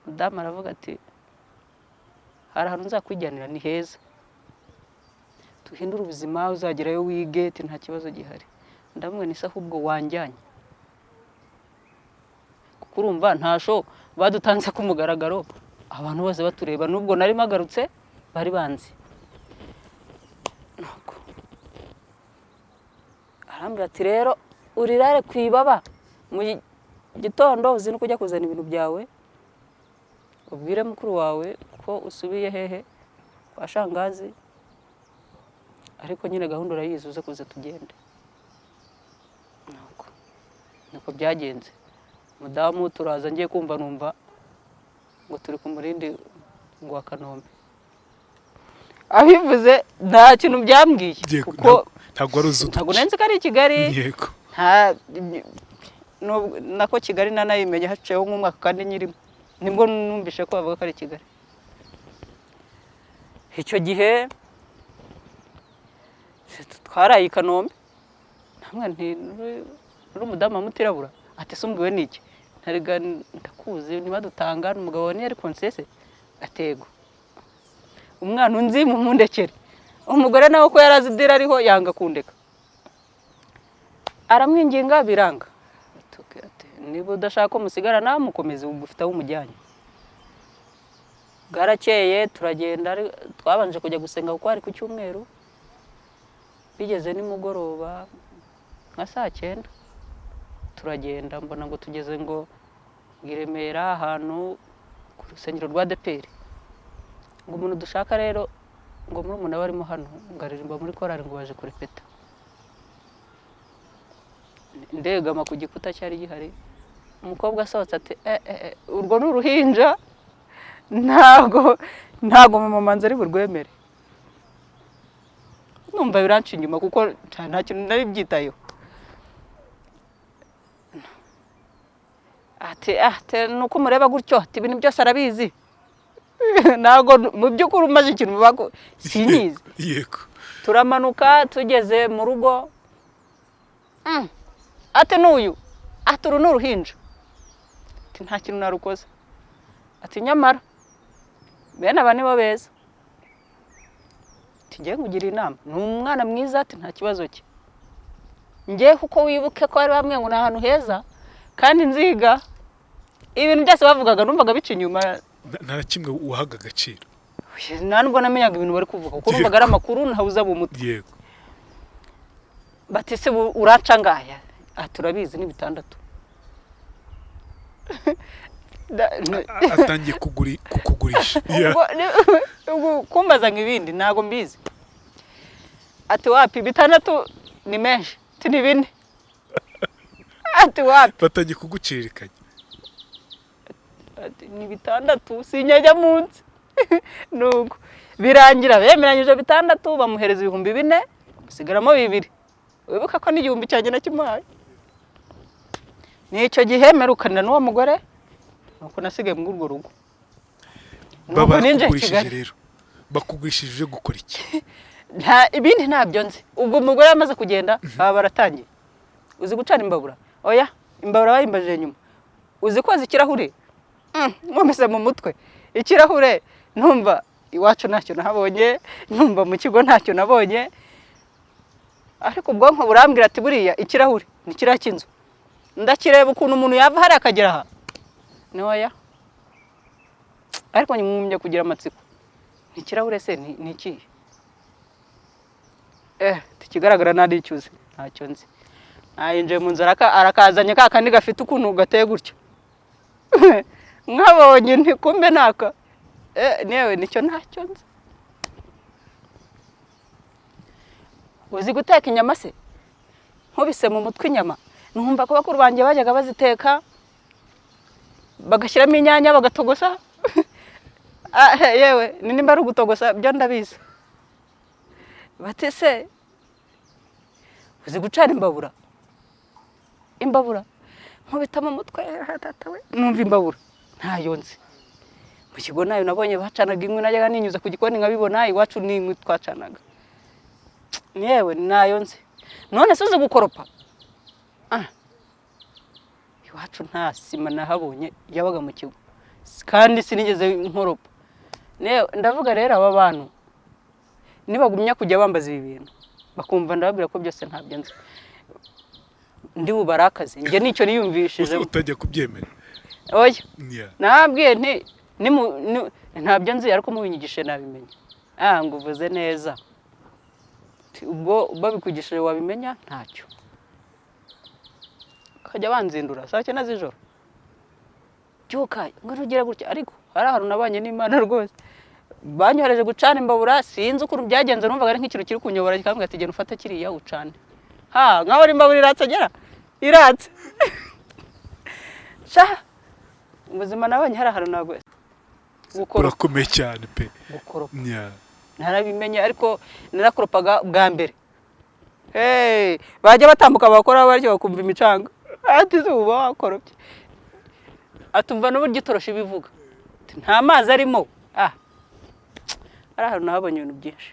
A: umudamu aravuga ati hari ahantu nzakwijyanira ni heza, tuhindure ubuzima, uzagerayo wige, ati nta kibazo gihari. Ndamubwira nti se ahubwo wanjyanye, kuko urumva ntasho badutanze ku mugaragaro, abantu bose batureba, nubwo nari magarutse bari banzi. Nuko arambwira ati rero urirare ku ibaba, mu gitondo uzi nuko ujya kuzana ibintu byawe, ubwire mukuru wawe ko usubiye hehe kwa shangazi, ariko nyine gahunda urayizi, uze kuza tugende. Nuko niko byagenze. Mudamu turaza, ngiye kumva numva ngo turi ku murindi Ngo wa Kanombe. Abivuze nta kintu byambwiye, kuko
B: Ntabwo wari uzi
A: ntabwo
B: uduce.
A: nari nzi ko ari i Kigali. Nta nako Kigali nanayimenye haciyeho nk'umwaka kandi nyirimo, nibwo numvise ko bavuga ko ari i Kigali. Icyo gihe twaraye i Kanombe, namwe nti uri umudamu wa mutirabura? Ati: "Se umbwiwe n'iki?" Ntarega ndakuzi, ntibadutanga umugabo wawe ntiyari konsese? Atego umwana unzi mumundekere. Umugore nawe ko yari azi idira ariho, yanga kundeka, aramwinginga biranga. Ati: "Niba udashaka ko musigarana, mukomeze, ufite aho umujyanye." Bwarakeye turagenda, twabanje kujya gusenga kuko hari ku cyumweru. Bigeze nimugoroba nka saa 9 turagenda, mbona ngo tugeze ngo i Remera ahantu ku rusengero rwa ADEPR, ngo umuntu dushaka rero ngo muri umuntu aba arimo hano, ngo aririmba muri korali, ngo baje kurepeta. Ndegama ku gikuta cyari gihari, umukobwa asohotse ati: "Eh, eh, eh, urwo ni uruhinja, ntabwo mama manza ari burwemere." Numva biranca inyuma kuko nta kintu nari byitayeho. Ati: "Ah, te nuko mureba gutyo," ati, "ibintu byose arabizi." Ntabwo mu by'ukuri umaze ikintu mubago sinyizi. Turamanuka, tugeze mu rugo, ati: "N'uyu," ati, "uru ni uruhinja," ati, "nta kintu narukoze." Ati: "Nyamara bene aba nibo beza," ati, "ngiye nkugira inama, ni umwana mwiza," ati, "nta kibazo cye ngiye, kuko wibuke ko bari bamwe ngo ni ahantu heza kandi nziga." Ibintu byose bavugaga numvaga bica inyuma.
B: Nta na kimwe uhaga agaciro.
A: Nta nubwo namenyaga ibintu bari kuvuga, kuko numvaga ari amakuru ntawuza mu mutwe. Bati: "Se uranca ngaya?" Aha turabizi ni 6.
B: Atangiye kukugurisha. Yeah.
A: Ubwo kumbaza ngo ibindi ntabwo mbizi. Ati: "Wapi, 6 ni menshi." Ati: "Ni 4." Ati: "Wapi."
B: Batangiye kuguciririkanya.
A: Ati: "Ni 6, sinyajya munsi." Nuko birangira bemeranyije 6, bamuhereza 4000, basigaramo 2. Wibuka ko n'igihumbi cyanjye nakimuhaye. Ni icyo gihe mperukanira n'uwo mugore, nuko nasigaye muri urwo rugo. Nuko
B: Baba
A: ninjiye
B: bakugurishije
A: Kigali.
B: Rero bakugurishije uje gukora iki?
A: Nta ibindi, ntabyo nzi. Ubwo umugore yamaze kugenda, baba baratangiye: "Uzi gucana imbabura?" Oya, imbabura bayimbajije nyuma. "Uzi koza ikirahure?" Nkomeze mu mutwe ikirahure, numva iwacu ntacyo nahabonye, numva mu kigo ntacyo nabonye, ariko ubwonko burambwira ati: "Buriya ikirahure ni kiriya cy'inzu." Ndakireba ukuntu umuntu yava hariya akagera aha, ni oya, ariko ngumye kugira amatsiko. Ni ikirahure se ni ikihe? Tukigaragara nta n'icyuzi, ntacyo nzi. Nayinjiye mu nzu, arakazanye ka kandi gafite ukuntu gateye gutya, nkabonye nti: "Kumbe naka." Newe nicyo ntacyo nzi. "Uzi guteka inyama se?" Nkubise mu mutwe inyama, numva ko bakuru banjye bajyaga baziteka bagashyiramo inyanya bagatogosa. Ah, yewe ni nimba ari ugutogosa byo ndabizi. Bati: "Se uzi gucana imbabura?" Imbabura nkubita mu mutwe, tata we, numva imbabura ntayo nzi. Mu kigo nayo nabonye bacanaga inkwi, najyaga ninyuza ku gikoni nkabibona, iwacu ni inkwi twacanaga. Yewe nayo nzi. "None se uzi gukoropa?" Ah, iwacu nta sima nahabonye yabaga mu kigo, kandi sinigeze nkoropa. Newe ndavuga rero, aba bantu nibagumya kujya bambaza ibi bintu, bakumva ndababwira ko byose ntabyo nzi, ndi bubarakaze. Njye nicyo niyumvishije.
B: Utajya kubyemera.
A: Oya. Nababwiye nti ntabyo nzi, ariko mubinyigishije nabimenya. Ah, ngo uvuze neza. Ati, ubwo babikwigishije wabimenya ntacyo. Bakajya banzindura saa 9 z'ijoro: "Byuka, ngo ugire gutya." Ariko hari ahantu nabanye n'Imana rwose. Banyohereje gucana imbabura, sinzi ukuntu byagenze, numvaga ari nk'ikintu kiri kunyobora kikambwira ati: "Genda ufate kiriya ucane." Ha, nkaho ari imbabura iratse, agera iratse. Sha, ubuzima nabonye hari ahantu ntabwo Gukoropa.
B: Urakomeye cyane pe.
A: Gukoropa.
B: Yeah.
A: Narabimenye, ariko narakoropaga bwa mbere. Hey, bajya batambuka bakora batyo bakumva imicanga, ati se uba wakoropye, atumva n'uburyo itoroshi ibivuga. Ati, nta mazi arimo. Ah, ari ahantu nahabonye ibintu byinshi.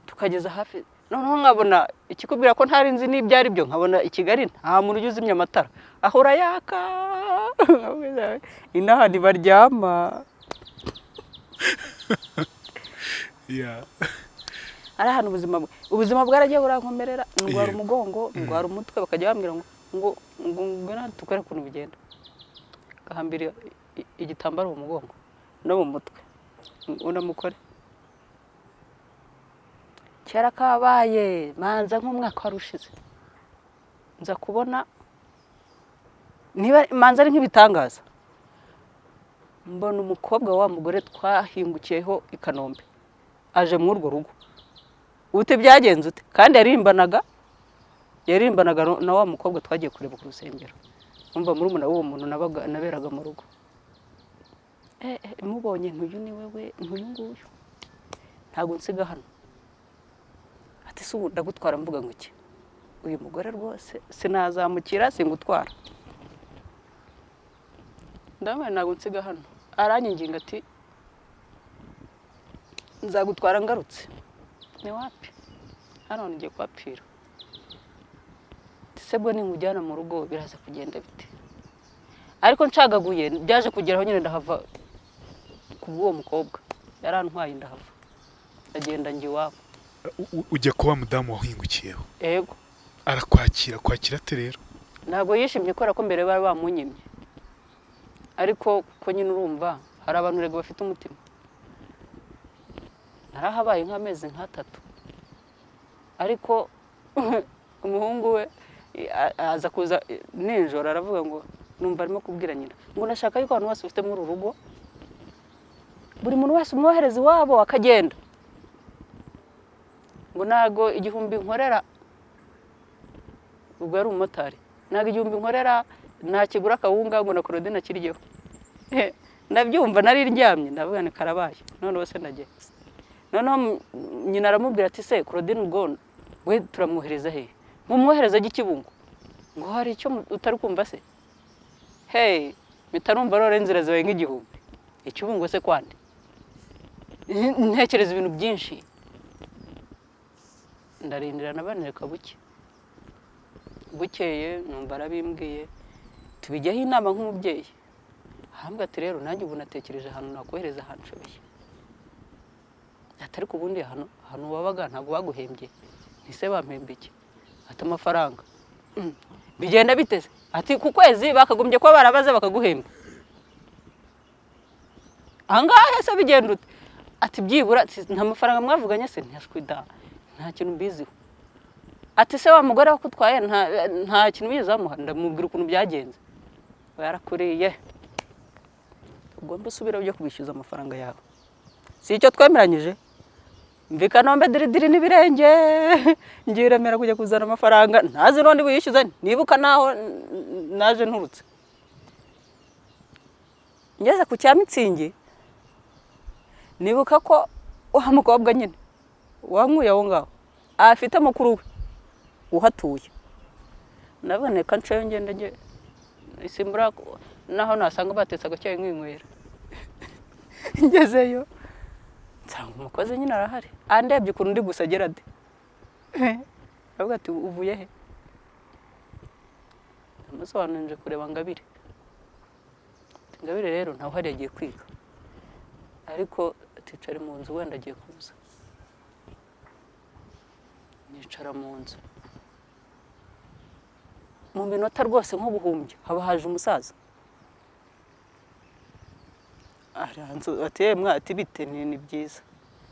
A: Tukageza hafi, noneho nkabona ikikubwira ko ntari nzi n'ibyo ari byo, nkabona i Kigali nta muntu ujya uzimya amatara, ahora yaka. Inaha ntibaryama. Ari ahantu ubuzima bwaragiye burankomerera, ndwara umugongo, ndwara umutwe, bakajya bambwira ngo ngwino tukwereke ukuntu bigenda, gahambira igitambaro mu mugongo no mu mutwe unamukore. Kera kabaye, manza nk'umwaka wari ushize, nza kubona niba manza ari nk'ibitangaza, mbona umukobwa wa mugore twahingukiyeho i Kanombe aje muri urwo rugo. Ute byagenze ute? Kandi yaririmbanaga na wa mukobwa twagiye kureba ku rusengero. Umva, murumuna w'uwo muntu nabaga naberaga mu rugo. Mubonye, ntuyu ni wewe, ntuyu nguyu, ntabwo nsiga hano. Ati se ubu ndagutwara mvuga ngo iki? Uyu mugore rwose sinazamukira, singutwara. Ndamubwira ntabwo nsiga hano. Aranyinginga ati nzagutwara ngarutse. Ni wapi, hano ngiye kuhapfira. Ati se bwo ninkujyana mu rugo biraza kugenda bite? Ariko ncagaguye, byaje kugeraho nyine ndahava kubw'uwo mukobwa yarantwaye, ndahava ndagenda njya iwabo.
B: Ujya kuba mudamu wahingukiyeho?
A: Yego.
B: Arakwakira, kwakira ate rero?
A: Ntabwo yishimye kubera ko mbere bari bamunyimye, ariko kuko nyine urumva hari abantu rego bafite umutima. Narahabaye nk'amezi nk'atatu, ariko umuhungu we aza kuza nijoro, aravuga ngo numva arimo kubwira nyina ngo ndashaka yuko abantu bose bafite muri uru rugo, buri muntu wese umwohereza iwabo akagenda, ngo ntago 1000 nkorera, ubwo yari umumotari, ntago 1000 nkorera ntakigura akawunga, ngo na Claudine akiryeho. Ndabyumva, nari ndyamye, ndavuga ni karabaye, noneho se ndagiye. Noneho nyina aramubwira ati se Claudine ubwo we turamwohereza hehe? Mumwohereza ajye i Kibungo. Ngo hari icyo utari kumva se? Hey, mpita numva rero inzira zibaye nk'igihumbi. Ikibungo se kwande? Ntekereza ibintu byinshi, ndarindira nabanireka buke. Bukeye numva arabimbwiye, tubijyaho inama nk'umubyeyi. Arambwira ati rero nanjye ubu natekereje ahantu nakohereza hanshobeye. Ati ariko ubundi ahantu wabaga ntabwo baguhembye? Ntise bampemba iki? Ati amafaranga. Bigenda bite se? Ati ku kwezi bakagombye kuba barabaze bakaguhemba. Ahangaha se bigenda ute? Ati byibura ati, nta mafaranga mwavuganye se? Ntashwi da, nta kintu mbiziho. Ati se wa mugore wakutwaye nta kintu wigeze bamuha? Ndamubwira ukuntu byagenze. Yarakuriye, ugomba usubira ujye kubishyuza amafaranga yawe, si icyo twemeranyije? Mva i Kanombe diridiri n'ibirenge, ngiye i Remera kujya kuzana amafaranga ntazi n'undi buyishyuza, nibuka naho naje nturutse. Ngeze ku cya Mitsingi, nibuka ko wa mukobwa nyine wankuye aho ngaho afite mukuru we uhatuye. Ndaboneka nceyo ngenda njye isimbura naho nasanga batetse agacyayi nkinywera. Ngezeyo nsanga umukozi nyine arahari, andebye ukuntu ndi gusa agira ati, aravuga ati uvuye he? Ndamusobanurira kureba Ngabire. Ati Ngabire rero ntawe uhari, yagiye kwiga, ariko aticara mu nzu wenda agiye kuza. Nicara mu nzu, mu minota rwose nko guhumbya haba haje umusaza. Ati yemwe, ati bite? Ni byiza.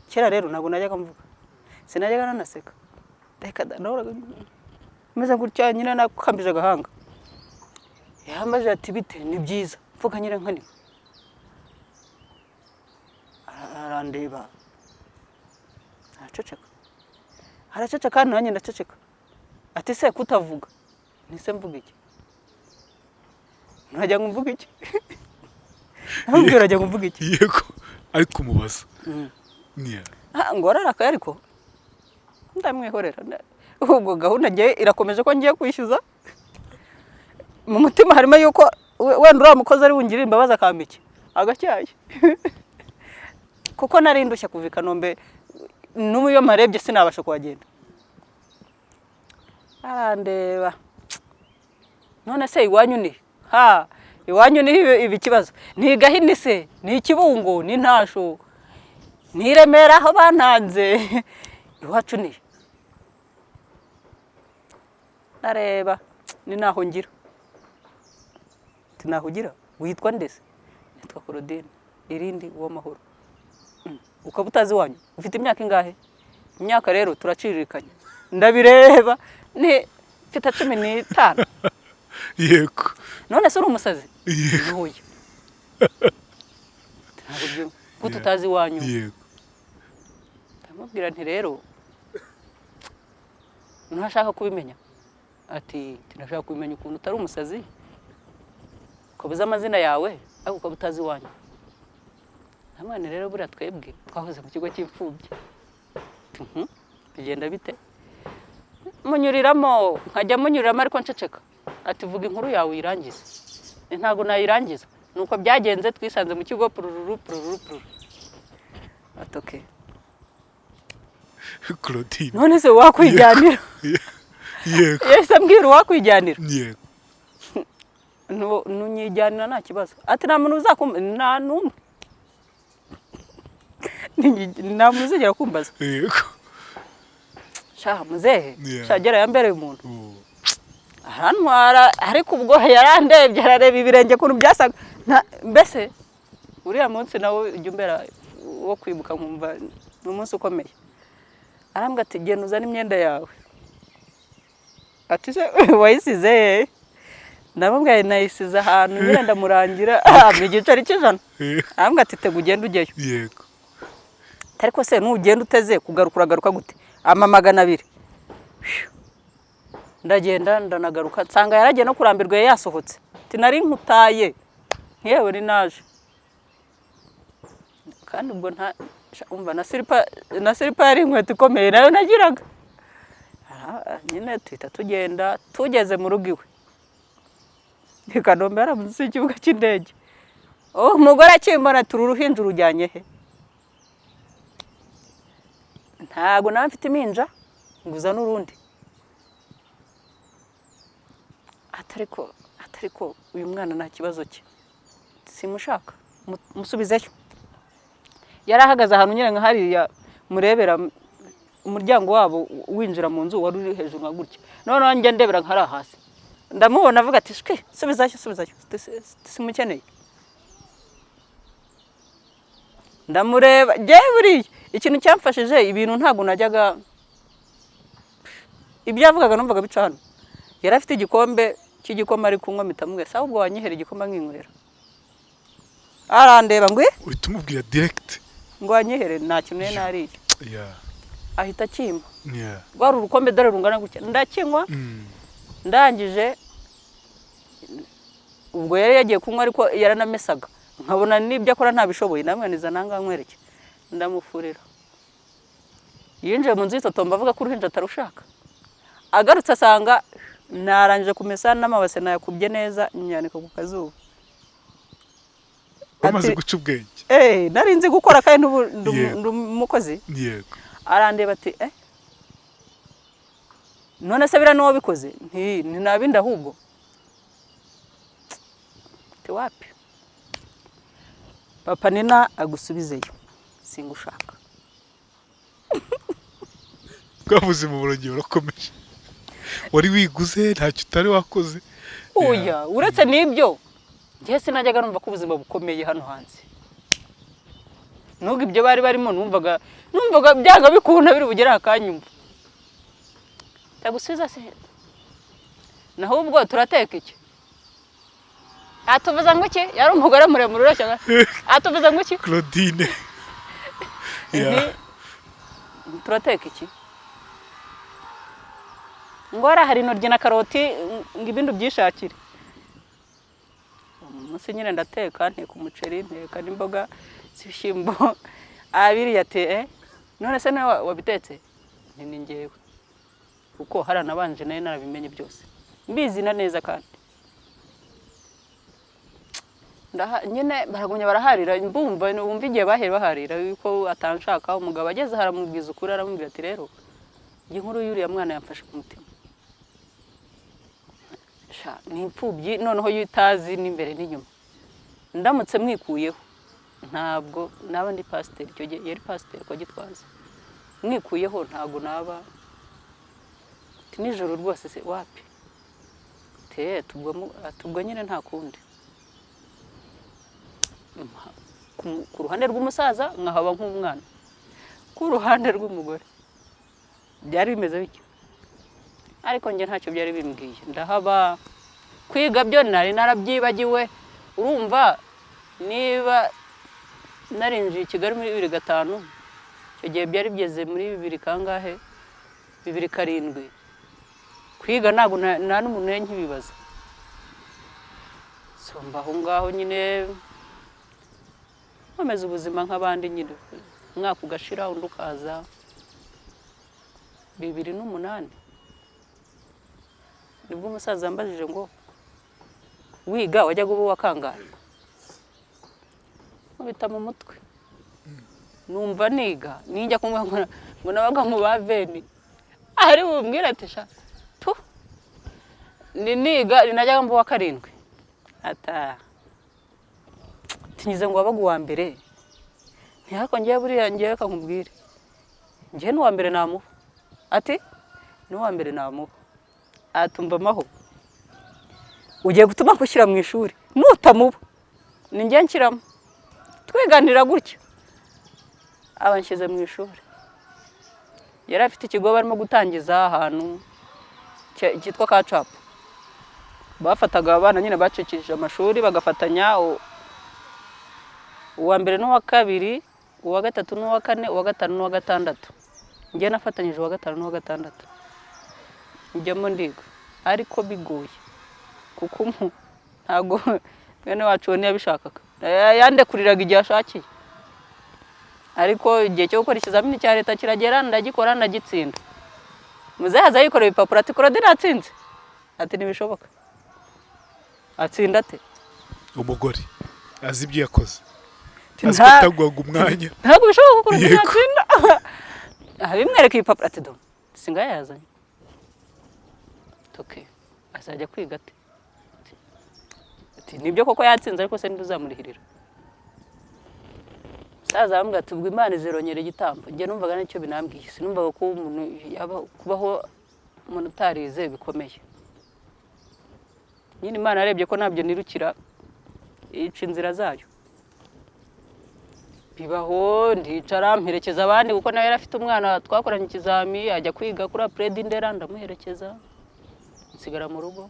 A: Kera rero ntabwo najyaga mvuga, sinajyaga nanaseka, reka da, nahoraga meze gutya nyine nakambije agahanga. Yambaje ati bite? Ni byiza. Mvuga nyine nkanika. Arandeba, araceceka, araceceka, nanjye ndaceceka. Ati se kutavuga? Nise mvuga iki? Ntajya ngo mvuge iki? Namubwira ajya kuvuga iki?
B: Yego, ari kumubaza. Yeah.
A: Ah, ngo ararakaye, ariko ndamwihorera. Ubwo gahunda ngiye irakomeje ko ngiye kwishyuza. Mu mutima harimo yuko wenda uriya mukozi ari bungirire imbabazi akampa iki agacyayi, kuko nari ndushya kuva i Kanombe. N'ubu iyo mparebye sinabasha kuhagenda. Arandeba: "None se iwanyu ni ha iwanyu ni ibi ikibazo ni Gahini se, ni Ikibungo, ni Ntasho, ni i Remera aho bantanze? Iwacu ni?" Ndareba ni naho ngira. Ati: "Naho ugira? Witwa nde se?" "Nitwa Claudine irindi Uwamahoro." "Ukaba utazi iwanyu? Ufite imyaka ingahe?" "Imyaka rero turaciririkanya." Ndabireba, ni mfite 15. "None se uri umusazi?" "Ntuye ntabwo byo ko tutazi iwanyu." Ndamubwira nti: "Rero ntashaka kubimenya." Ati: "Ndashaka kubimenya ukuntu utari umusazi, ukaba uzi amazina yawe, ariko ukaba utazi iwanyu." Ndamubwira: "Rero buriya twebwe twahoze mu kigo cy'imfubyi." Ati: "Mhm, bigenda bite?" Munyuriramo, nkajya munyuriramo ariko nceceka. Ati: "Vuga inkuru yawe uyirangize." Nti: "Ntabwo nayirangiza, nuko byagenze, twisanze mu kigo purururu purururu pururu." Ati: "Okay."
B: Claudine.
A: None se wakwijyanira? Yahise ambwira: "Uwakwijyanira?"
B: Yego.
A: Nunyijyanira nta kibazo. Ati: "Nta muntu uzakumva, nta n'umwe, nta muntu uzigera kumbaza." Sha muzehe, sha gera yambereye umuntu. Arantwara, ariko ubwo yarandebye, arareba ibirenge ukuntu byasaga. Mbese uriya munsi nawe ujya umbera wo kwibuka, nkumva ni umunsi ukomeye. Arambwira ati: "Genda uzane imyenda yawe." Ati: "Se wayisize he?" Ndamubwira nayisize ahantu nyine, ndamurangira mu igiceri cy'100. Arambwira ati: "Tega ugende ujyeyo." Ariko se nugenda uteze kugaruka, uragaruka gute? Ama 200. Ndagenda, ndanagaruka, nsanga yaragiye no kurambirwa, yari yasohotse. Ati: "Nari nkutaye." Yewe, ni naje kandi ubwo nta sha, umva na silipa yari inkweto ikomeye nayo nagiraga. Ah, nyine tuhita tugenda, tugeze mu rugo iwe i Kanombe, yari munsi y'ikibuga cy'indege. Oh, umugore akimbona: "Turi uruhinja urujyanye he?" "Ntabwo nawe mfite impinja ngo uzane urundi." Atariko uyu mwana nta kibazo cye, simushaka, musubizeyo. Yari ahagaze ahantu nyine nka hariya murebera umuryango wabo winjira mu nzu, wari uri hejuru nka gutya, noneho njya ndebera nka hariya hasi, ndamubona avuga ati: "Shwi, subizayo, subizayo, simukeneye." Ndamureba njyewe, buriya ikintu cyamfashije, ibintu ntabwo najyaga, ibyo yavugaga numvaga bica hano. Yari afite igikombe cy'igikoma ari kunywa, mpita mubwira: "Sawa, ubwo wanyihera igikoma nkinywera." Arandeba ngo: "Eh?"
B: Uhita umubwira direct.
A: Ngo: "Wanyihere, nta kintu nari nariye." Ahita akimpa. Rwari urukombe dore rungana gutya, ndakinywa. Ndangije, ubwo yari yagiye kunywa, ariko yaranamesaga, nkabona n'ibyo akora ntabishoboye. Namwaniza nanga nkwereke, ndamufurira. Yinjiye mu nzu yitotomba avuga ko uruhinja atarushaka. Agarutse asanga narangije kumesa n'amabase nayakubye neza, nyanika ku kazuba.
B: Wamaze
A: Ati-
B: guca ubwenge.
A: Eh, nari nzi gukora kandi n'ubu ndi umukozi. Arandeba ati: "Eh, none se biriya niwowe wabikoze?" Nti: "Ni nabindi ahubwo." Ati: "Wapi, papa Nina agusubizeyo, singushaka."
B: Bwa buzima burongeye burakomeje, wari wiguze, ntacyo utari wakoze.
A: Oya, uretse n'ibyo, njye sinajyaga numva ko ubuzima bukomeye hano hanze, nubwo ibyo bari barimo numvaga byanga bikunda biri bugere akanyumva. Ndagusubiza se, naho ubwo turateka iki? Atuvuza ngo iki? Yari umugore muremure ureshya. Atuvuza ngo iki?
B: Claudine.
A: Nti: "Turateka iki?" Ngo hariya hari intoryi na karoti, ngo ibindi ubyishakire. Munsi nyine ndateka, nteka umuceri, nteka n'imboga z'ibishyimbo. Abiriya ati: "Eh, none se nawe wabitetse?" Ni njyewe, kuko haranabanje nayo narabimenye byose, mbizi na neza. Kandi nyine baragumya baraharira, mbumva wumva igihe bahera baharira yuko atanshaka. Umugabo ageze haramubwiza ukuri, aramubwira ati: "Rero njye inkuru y'uriya mwana yamfashe ku mutima. Sha, ni imfubyi, noneho yo itazi n'imbere n'inyuma. Ndamutse mwikuyeho ntabwo naba ndi pasiteri." Icyo gihe yari pasiteri kwa Gitwaza. "Mwikuyeho ntabwo naba." Ati: "Nijoro rwose se wapi?" Te tubwo ati: "Ubwo nyine nta kundi." Ku ruhande rw'umusaza nkahaba nk'umwana, ku ruhande rw'umugore byari bimeze bityo, ariko njye ntacyo byari bimbwiye. Ndahaba, kwiga byo nari narabyibagiwe. Urumva niba narinjiye i Kigali muri 2005, icyo gihe byari bigeze muri bibiri kangahe, 2007. Kwiga ntabwo nta n'umuntu nari nkibibaza. So mba aho ngaho nyine, nkomeza ubuzima nk'abandi nyine, umwaka ugashira undi ukaza. 2008 nibwo umusaza yambajije ngo: "Wiga wajyaga uba uwa kangahe?" Nkubita mu mutwe, numva niga ninjya kumwe ngo nabaga mu ba veni, ari bumbwire ati: "Sha tu ni niga najyaga mba uwa karindwi." Ata tinyize ngo wabaga uwa mbere. Ntihako ngewe buriya, ngewe kankubwire, ngewe n'uwa mbere namuha. Ati: "N'uwa mbere namuha." Atumva amaho ugiye gutuma kushyira mu ishuri, nutamuba ni njye nshyiramo. Twiganira gutyo, aba nshyize mu ishuri. Yari afite ikigo barimo gutangiza ahantu cyitwa Kacapu. Bafataga abana nyine bacikishije amashuri, bagafatanya uwa mbere n'uwa kabiri, uwa gatatu n'uwa kane, uwa gatanu n'uwa gatandatu. Njye nafatanyije uwa gatanu n'uwa gatandatu, njyamo ndiga, ariko bigoye kuko ntabwo mwene wacu we ntiyabishakaga. Yandekuriraga igihe ashakiye, ariko igihe cyo gukora ikizamini cya leta kiragera, ndagikora, ndagitsinda. Muzehe aza yikoreye ibipapuro ati: "Claudine atsinze." Ati: "Ntibishoboka, atsinda ate?"
B: Umugore azi ibyo yakoze.
A: Ati,
B: azi ko atagwaga umwanya.
A: "Ntabwo bishoboka ko Claudine atsinda." Abimwereka ibipapuro ati: "Do singaya yazanye toke, azajya kwiga ate?" Ati: "Nibyo koko yatsinze, ariko se ntuzamurihirira?" Umusaza aramubwira ati: "Ubwo Imana izirongera igitambo." Njye numvaga nicyo binambwiye, sinumvaga ko umuntu yaba kubaho umuntu utarize bikomeye. Nyine Imana yarebye ko ntabyo nirukira, ica inzira zayo. Bibaho, ndicara mperekeza abandi, kuko nawe yari afite umwana twakoranye ikizami, ajya kwiga kuri APRED Ndera, ndamuherekeza, nsigara mu rugo.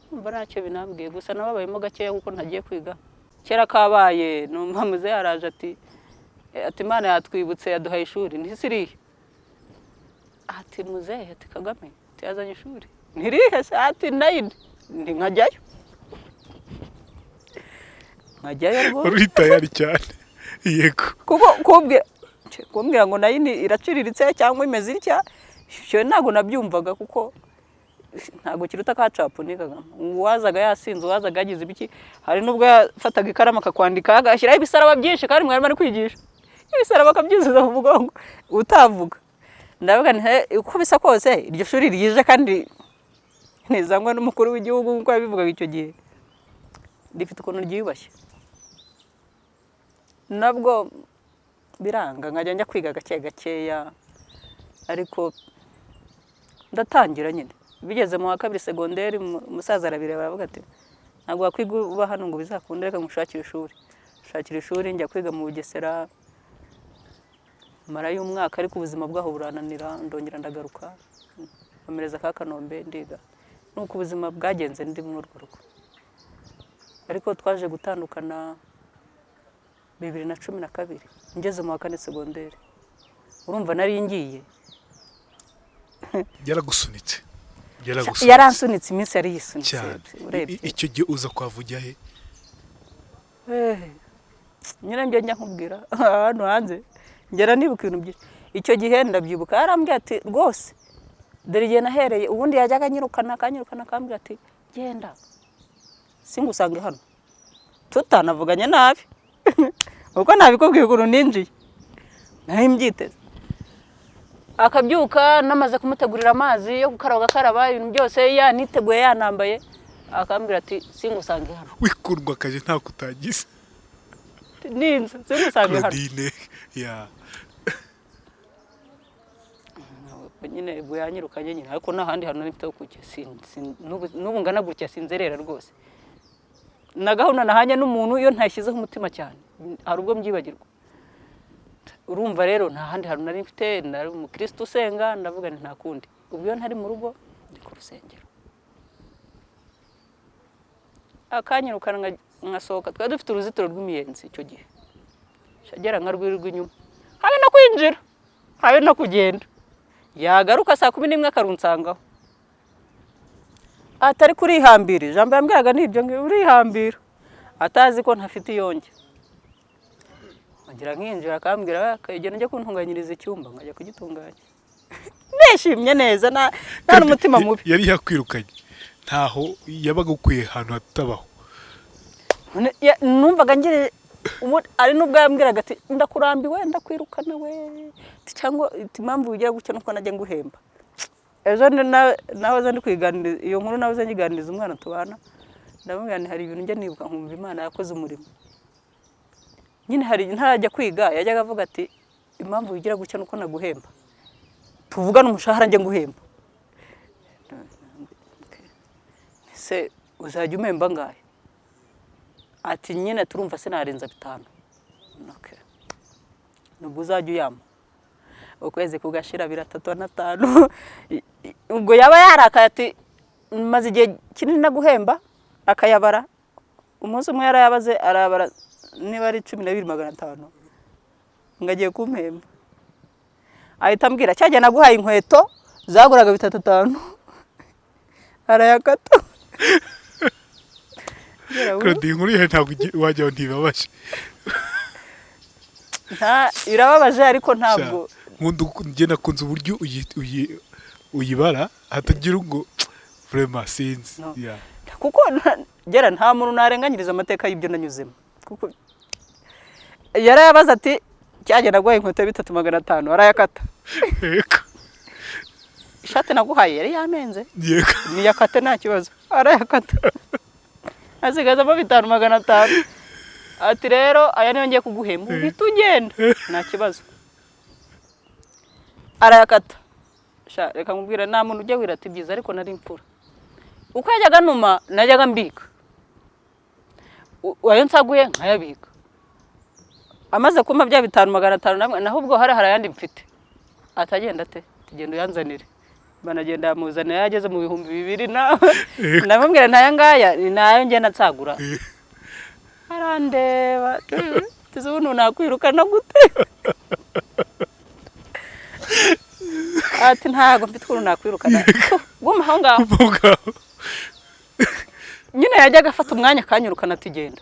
A: Numva ntacyo binambwiye, gusa nababayemo gakeya kuko ntagiye kwiga. Kera kabaye, numva muzehe yaraje ati: "Imana yatwibutse, yaduhaye ishuri." Ntisiriye ati: "Muzehe," ati, "Kagame," ati, "yazanye ishuri." "Ntirihe se?" Ati: "Nine." Nti nkajyayo, nkajyayo rwose.
B: Uri tayari cyane, yego.
A: Kuko kumbwira ngo nine iraciriritse cyangwa imeze itya, ibyo ntabwo nabyumvaga, kuko ntabwo kiruta kacapu nigagamo. Uwazaga yasinze, uwazaga yagize ibiki, hari n'ubwo yafataga ikaramu akakwandika, agashyiraho ibisaraba byinshi, kandi mwarimu ari kwigisha, ibisaraba akabyuzuza mu mugongo utavuga. Ndavuga nti: "He, uko bisa kose iryo shuri ryije kandi ntizangwa n'umukuru w'igihugu nk'uko yabivugaga icyo gihe, rifite ukuntu ryiyubashye." Nabwo biranga, nkajya njya kwiga gake gakeya, ariko ndatangira nyine. Bigeze mu wa kabiri segonderi, umusaza arabireba, aravuga ati: "Ntabwo wakwiga uba hano ngo bizakunde, reka ngushakire ishuri." Shakira ishuri, njya kwiga mu Bugesera, marayo umwaka, ariko ubuzima bwaho burananira, ndongera ndagaruka, nkomereza ka Kanombe ndiga. Nuko ubuzima bwagenze ndi muri urwo rugo, ariko twaje gutandukana 2012 ngeze mu wa kane segonderi. Urumva nari ngiye.
B: Yaragusunitse, yaragusunitse.
A: Yaransunitse, iminsi yari yisunitse.
B: Cyane.
A: Urebye.
B: Icyo gihe uza kuhava ujya he?
A: Nyine njye njya nkubwira hano hanze ngera nibuka ibintu byinshi. Icyo gihe ndabyibuka, yarambwiye ati rwose dore igihe nahereye. Ubundi yajyaga anyirukana, akanyirukana, akambwira ati genda singusange hano, tutanavuganye nabi, kuko nabikubwiye ukuntu ninjiye nari mbyiteze. Akabyuka namaze kumutegurira amazi yo gukaraba, agakaraba, ibintu byose yaniteguye, yanambaye, akambwira ati singusange hano.
B: Wikundwa akaje ntako utagize.
A: Ninze singusange hano.
B: Claudine ya.
A: Nyine ubwo yanyirukanye nyine, ariko nta handi hantu nari mfite ho kujya. N'ubu ngana gutya sinzerera rwose. Na gahunda nahanye n'umuntu, iyo ntashyizeho umutima cyane hari ubwo mbyibagirwa. Urumva rero nta handi hantu nari mfite. Nari umukristo usenga, ndavuga nti nta kundi. Ubwo iyo ntari mu rugo ndi ku rusengero. Akanyirukana nkasohoka. Twari dufite uruzitiro rw'imiyenzi icyo gihe, shagera nkarwirirwa inyuma, habe no kwinjira habe no kugenda. Yagaruka saa 11 akarunsangaho, atari kurihambira. Ijambo yambwiraga ni ibyo ngibyo, urihambira, atazi ko ntafite iyonge. Ngira nkinjira akambwira akagenda njya kuntunganyiriza icyumba, nkajya kugitunganya nishimye neza, nta n'umutima mubi.
B: Yari yakwirukanye, ntaho yabaga ukwiye ahantu hatabaho.
A: Numvaga ngire ari nubwo yambwiraga ati ndakurambiwe, ndakwirukana we, cyangwa impamvu wigira gutya nuko najya nguhemba. Ejo nahoze ndi kwiganiriza iyo nkuru, nahoze nyiganiriza umwana tubana, ndamubwira nti hari ibintu njya nibuka nkumva Imana yakoze umurimo. Nyine hari ntarajya kwiga yajyaga avuga ati impamvu wigira gutya nuko naguhemba, tuvugane umushahara njye nguhemba. Ese uzajya umemba angahe? Ati nyine turumva sinarenza 5. Okay. Nubwo uzajya uyama ukwezi kugashira 3 na 5. Ubwo yaba yarakaye ati maze igihe kinini naguhemba, akayabara. Umunsi umwe yarayabaze, arayabara niba ari 12,500 ngo agiye kumpemba, ahita ambwira cyagiye naguhaye inkweto zaguraga 3,500, arayakata.
B: Claudine, inkuru yawe ntabwo wajyaho ntibabaje.
A: Birababaje ariko ntabwo
B: nkunda njye nakunze uburyo uyibara hatagira ngo vraiment sinzi.
A: No. Kuko gera nta muntu narenganyiriza amateka y'ibyo nanyuzemo, kuko yarayabaza ati cyagiye naguhaye inkweto ya 3,500, arayakata.
B: Yego.
A: Ishati naguhaye yari yamenze.
B: Yego.
A: Niyakate nta kibazo, arayakata, asigazamo 5,500, ati rero aya niyo ngiye kuguhemba, uhita ugenda nta kibazo, arayakata. Sha reka nkubwire, nta muntu ujya wira ati byiza, ariko nari imfura. Uko yajyaga numa najyaga mbika, ayo nsaguye nkayabika. Amaze kumpa bya 5,500 namwe, naho ubwo hari ayandi mfite, atagenda ate tugenda uyanzanire, banagenda yamuzanira yageze mu 2000 nawe ndamubwira ntaya ngaya ni nayo ngenda nsagura. Arandeba tuzi ubu nakwirukana gute? Ati ntago mfite ukuntu nakwirukana, guma aho ngaho. Nyine yajyaga afata umwanya akanyirukana ati genda.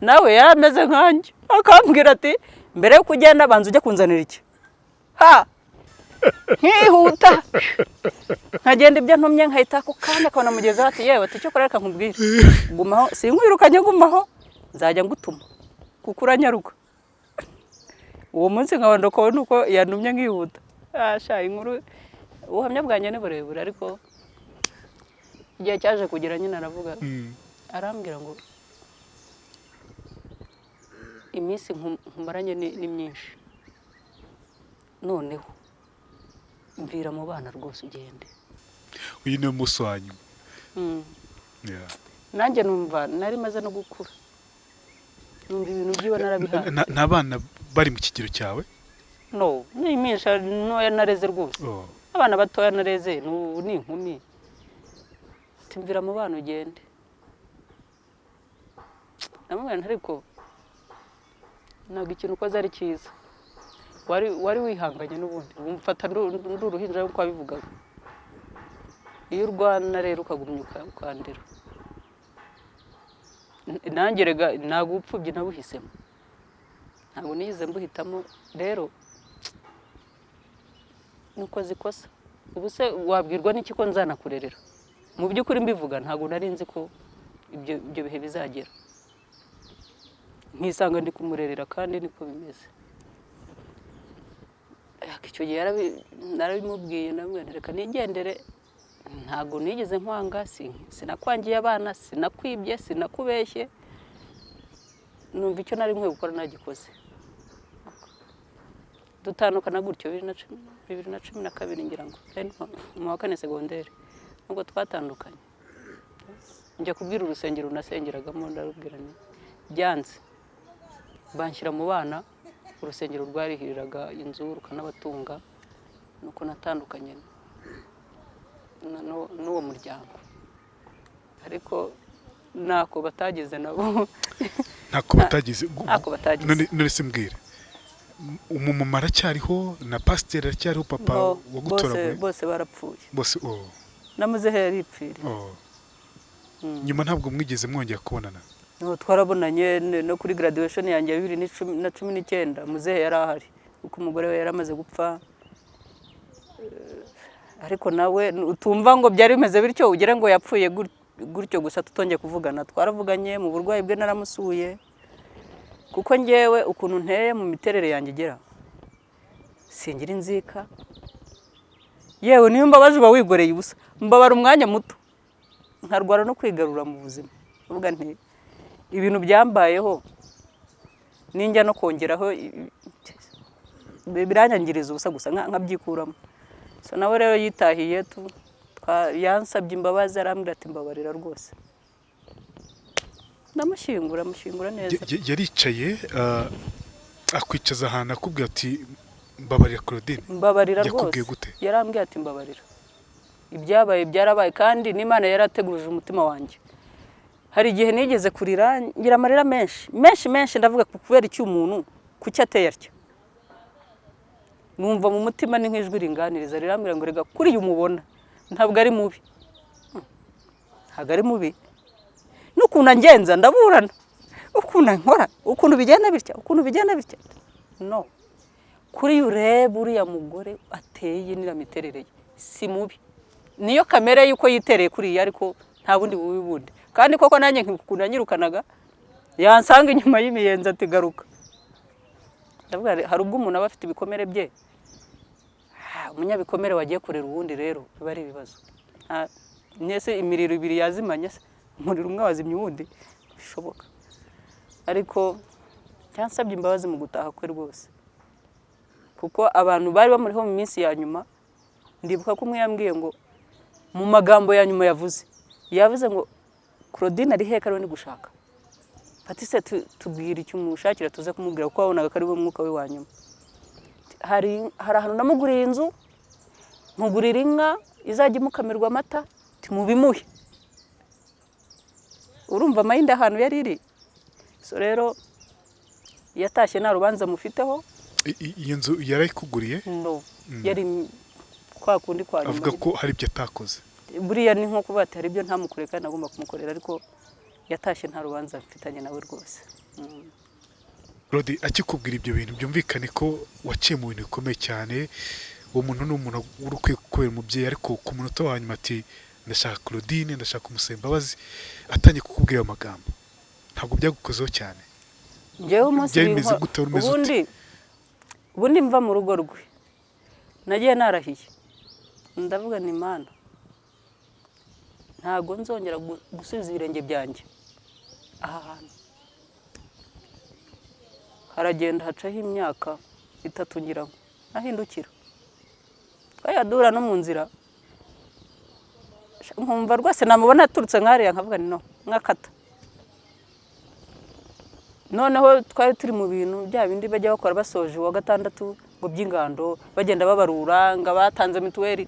A: Nawe yari ameze nkanjye, akambwira ati mbere yo kugenda banza ujye kunzanira iki, ha nkihuta nkagenda ibyo ntumye nkahita ako kanya akabona mugenzi we ati yewe ati icyo ukora reka nkubwire, gumaho sinkwirukanye, gumaho nzajya ngutuma kuko uranyaruka. Uwo munsi nkaba ndokowe nuko yantumye nkihuta. Asha inkuru ubuhamya bwanjye ni burebure, ariko igihe cyaje kugera nyine aravuga, arambwira ngo iminsi nkumaranye ni myinshi, noneho mvira mu bana rwose ugende.
B: Uyu ni umunsi wa nyuma.
A: Nanjye numva nari maze no gukura, numva ibintu byiwe narabihaye.
B: Nta bana bari mu kigero cyawe?
A: No, ni imisha ntoya nareze rwose. Abana batoya nareze n'ubu ni inkumi. Ati mvira mu bana ugende. Namubwira nti ariko ntabwo ikintu ukoze ari cyiza, wari wihanganye n'ubundi umfata ndi uruhinja nk'uko wabivugaga. Iyo urwana rero ukagumya ukandera. Nanjye rega ntabwo ubupfubyi nabuhisemo, ntabwo nigeze mbuhitamo. Rero nuko zikosa. Ubu se wabwirwa n'iki ko nzanakurerera? Mu by'ukuri mbivuga ntabwo nari nzi ko ibyo bihe bizagera nkisanga ndi kumurerera, kandi niko bimeze. Ariko icyo gihe narabimubwiye, ndamubwira nti reka nigendere, ntabwo nigeze nkwanga, sinakwangiye abana, sinakwibye, sinakubeshye, numva icyo nari nkwiye gukora nagikoze. Dutandukana gutyo 2012 ngira ngo nari mu wa kane segonderi nubwo twatandukanye. Njya kubwira urusengero nasengeragamo, ndarubwira nti byanze, banshyira mu bana. Urusengero rwarihiriraga inzu rukanabatunga, nuko natandukanye n'uwo muryango, ariko ntako batagize nabo.
B: Ntako batagize.
A: Ntako batagize.
B: None se mbwira, umumama aracyariho na pasiteri aracyariho, papa wagutoraguye?
A: Bose barapfuye.
B: Bose, oh.
A: Na muzehe yaripfiriye.
B: Oh. Nyuma ntabwo mwigeze mwongera kubonana?
A: No, twarabonanye no kuri graduation yanjye ya 2019, muzehe yari ahari kuko umugore we yari amaze gupfa. Ariko nawe utumva ngo byari bimeze bityo ugere ngo yapfuye gutyo gusa tutongeye kuvugana. Twaravuganye mu burwayi bwe, naramusuye, kuko ngewe ukuntu nteye mu miterere yanjye igera singira inzika. Yewe, niyo mbabaje uba wigoreye ubusa, mbabara umwanya muto nkarwara no kwigarura mu buzima, uvuga nti ibintu byambayeho ninjya no kongeraho biranyangiriza ubusa gusa, nkabyikuramo. So nawe rero yitahiye, yansabye imbabazi, arambwira ati mbabarira rwose, ndamushyingura, mushyingura neza.
B: Yaricaye akwicaza ahantu akubwira ati mbabarira Claudine?
A: Mbabarira rwose.
B: Yakubwiye gute?
A: Yarambwiye ati mbabarira, ibyabaye byarabaye, kandi n'Imana yarategurije umutima wanjye. Hari igihe nigeze kurira, ngira amarira menshi menshi menshi, ndavuga kubera iki umuntu kuki ateye atya? Numva mu mutima ni nk'ijwi ringaniriza rirambwira ngo rega kuriya umubona ntabwo ari mubi, ntabwo ari mubi, n'ukuntu angenza ndaburana, ukuntu ankora, ukuntu bigenda bitya, ukuntu bigenda bitya, no kuri ureba uriya mugore ateye n'iriya miterere ye si mubi, niyo kamere y'uko yitereye kuriya, ariko nta bundi bubi bundi. Kandi koko nanjye ukuntu yanyirukanaga yansanga inyuma y'imiyenzi ati garuka. Ndavuga nti, hari ubwo umuntu aba afite ibikomere bye. Umunyabikomere wagiye kurera uwundi rero biba ari ibibazo. Mwese imiriro ibiri yazimanye se, umuriro umwe wazimya uwundi? Bishoboka. Ariko cyansabye imbabazi mu gutaha kwe rwose, kuko abantu bari bamuriho mu minsi ya nyuma, ndibuka ko umwe yambwiye ngo mu magambo ya nyuma yavuze, yavuze ngo Claudine ari he kariwe ni gushaka? Ati se tubwire icyo umushakira tuze kumubwira, kuko wabonaga ko ari we mwuka we wa nyuma. Hari ahantu namuguriye inzu, nkugurira inka izajya imukamirwa amata, timubimuhe. Urumva amayindi ahantu yari iri. So rero yatashye nta rubanza mufiteho.
B: Iyo nzu yarayikuguriye?
A: No, yari kwa kundi kwa nyuma.
B: Avuga ko hari ibyo atakoze.
A: Buriya ni nko kuba ati hari ibyo ntamukoreye kandi agomba kumukorera, ariko yatashye nta rubanza mfitanye nawe rwose.
B: Rodi akikubwira ibyo bintu, byumvikane ko waciye mu bintu bikomeye cyane. Uwo muntu ni umuntu uri ukwiye kubera umubyeyi, ariko ku munota wa nyuma ati ndashaka Claudine, ndashaka kumusaba imbabazi, atangiye kukubwira ayo magambo, ntabwo byagukozeho cyane?
A: Njyewe umunsi
B: Byari bimeze gute? Wari umeze ute?
A: Ubundi mva mu rugo rwe nagiye narahiye, ndavuga ni Imana ntabwo nzongera gusubiza ibirenge byanjye aha hantu. Haragenda hacaho imyaka 3 ngira ngo nahindukira, twajya no mu nzira nkumva rwose namubona aturutse nk'hariya nkavuga ni no nkakata. Noneho twari turi mu bintu bya bindi bajya bakora basoje uwa gatandatu ngo by'ingando, bagenda babarura ngo abatanze mituweli.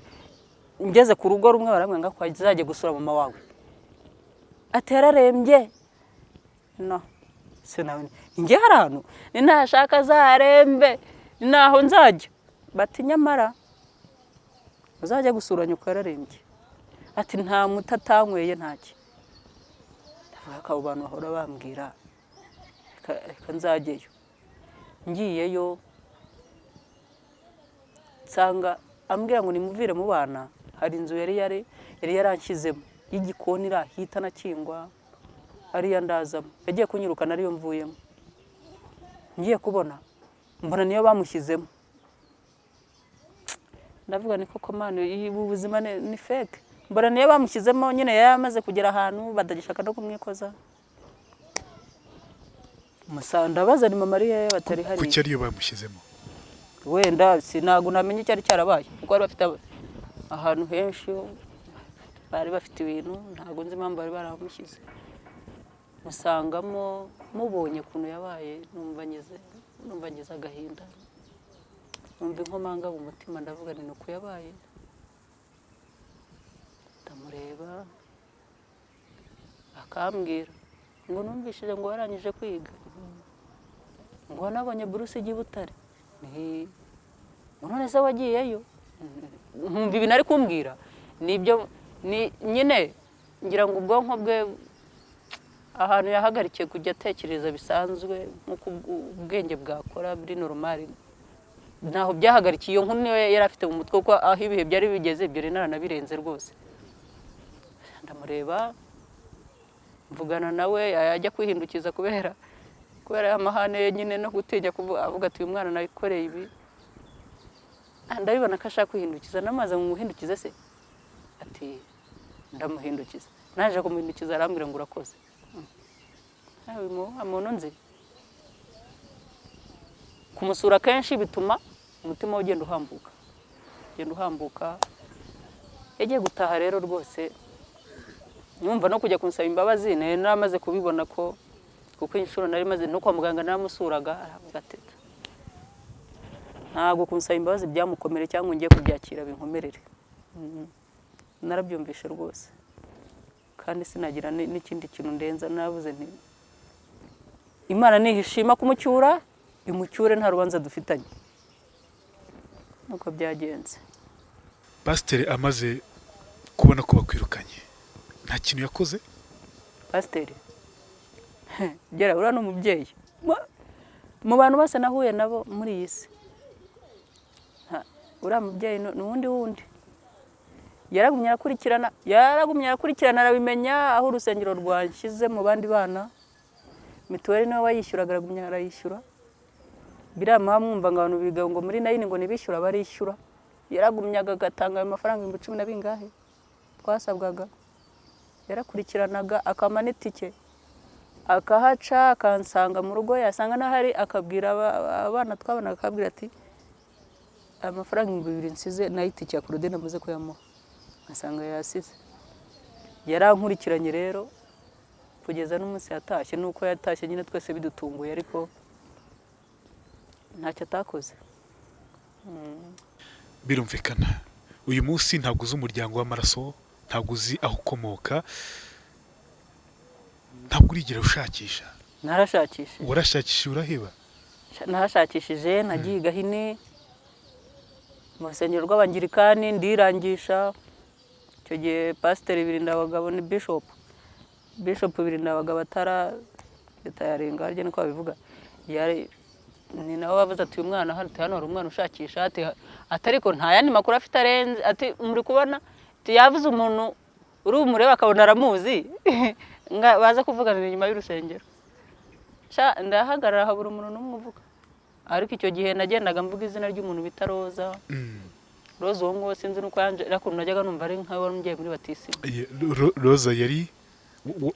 A: Ngeze ku rugo rumwe barambwira ngo azajye gusura mama wawe, ati yararembye. No sinawe njye hari ahantu ninashaka azarembe naho nzajya, bati nyamara uzajya gusura nyoko yararembye, ati nta muti atanyweye ntacyo. Ariko abo bantu bahora bambwira, reka nzajyeyo. Ngiyeyo nsanga ambwira ngo nimuvire mu bana. Hari inzu yari yaranshyizemo y'igikoni iri ahita anakingwa, ariyo ndazamo. Yagiye kunyirukana ariyo mvuyemo. Ngiye kubona mbona niyo bamushyizemo. Ndavuga ni koko Mana, ubu buzima ni fake. Mbona niyo bamushyizemo nyine, yari amaze kugera ahantu batagishaka no kumwikoza. Musa ndabaza ni mama ari batari
B: Kuki
A: hariya.
B: ariyo bamushyizemo?
A: Wenda sinago namenye icyari cyarabaye, kuko bari bafite ahantu henshi, bari bafite ibintu, ntabwo nzi impamvu bari baramushyize. Musangamo, mubonye ukuntu yabaye, numva ngize agahinda, numva inkomanga mu mutima. Ndavuga ni uku yabaye. Ndamureba, akambwira ngo numvishije ngo warangije kwiga, ngo wanabonye buruse ijya i Butare. Ngo none se wagiyeyo? Nkumva ibintu ari kumbwira nibyo ni nyine, ngira ngo ubwonko bwe ahantu yahagarikiye kujya atekereza bisanzwe nk'uko ubwenge bwakora buri normal, ntaho byahagarikiye. Iyo nkuru niyo yari afite mu mutwe, kuko aho ibihe byari bigeze ibyo rero naranabirenze rwose. Ndamureba, mvugana nawe, yajya kwihindukiza kubera ya mahane ye nyine no gutinya kuvuga, avuga ati uyu mwana nakoreye ibi. Ndabibona ko ashaka kwihindukiza. Namaze muhindukize se? Ati ndamuhindukiza. Naje kumuhindukiza, arambwira ngo urakoze. Nawe wa muntu nzi kumusura kenshi bituma umutima we ugenda uhambuka, ugenda uhambuka. Yagiye gutaha rero rwose, nyumva no kujya kumusaba imbabazi nari naramaze kubibona ko, kuko inshuro nari maze no kwa muganga naramusuraga, aravuga ati ntabwo kumusaba imbabazi byamukomereye cyangwa ngiye kubyakira binkomerere. Narabyumvishe rwose, kandi sinagira n'ikindi kintu ndenza. Navuze nti Imana nihishima kumucyura imucyure, nta rubanza dufitanye. Nuko byagenze.
B: Pasiteri amaze kubona ko bakwirukanye, nta kintu yakoze?
A: Pasiteri gera uriya ni umubyeyi mu bantu bose nahuye nabo muri iyi si. Uriya mubyeyi ni uwundi wundi. Yaragumye arakurikirana, yaragumye arakurikirana, arabimenya aho urusengero rwanshyize mu bandi bana. Mituweli niwe wayishyuraga, aragumya arayishyura. Biriya muba mwumva ngo abantu biga ngo muri nine ngo ntibishyura, barishyura. Yaragumyaga agatanga ayo mafaranga 10,000 na bingahe twasabwaga. Yarakurikiranaga, akampa n'itike, akahaca akansanga mu rugo, yasanga n'ahari akabwira abana twabanaga, akabwira ati amafaranga 2000 nsize nayo itike ya Claudine amaze kuyamuha, ngasanga yasize. Yarankurikiranye rero kugeza n'umunsi yatashye. Nuko yatashye nyine twese bidutunguye, ariko ntacyo atakoze.
B: Birumvikana, uyu munsi ntabwo uzi umuryango w'amaraso, ntabwo uzi aho ukomoka, ntabwo urigera ushakisha?
A: Narashakishije.
B: Warashakishije uraheba?
A: Narashakishije. Nagiye i Gahini mu rusengero rw'Abangirikani, ndirangisha. Icyo gihe Pasiteri Birindabagabo ni Bishop Birindabagabo atara retiringa, harya niko babivuga, yari ni nawe wavuze ati uyu mwana hano, ati hano hari umwana ushakisha, ati ariko nta yandi makuru afite arenze, ati muri kubona, ati yavuze umuntu uri bumurebe akabona aramuzi, baza kuvuganira inyuma y'urusengero. Sha, ndahagarara habura umuntu n'umwe uvuga. Ariko icyo gihe nagendaga mvuga izina ry'umuntu bita Roza. Roza uwo nguwo sinzi nuko yanje, ariko najyaga numva ari nkawe wari umubyeyi muri batisimu.
B: Roza yari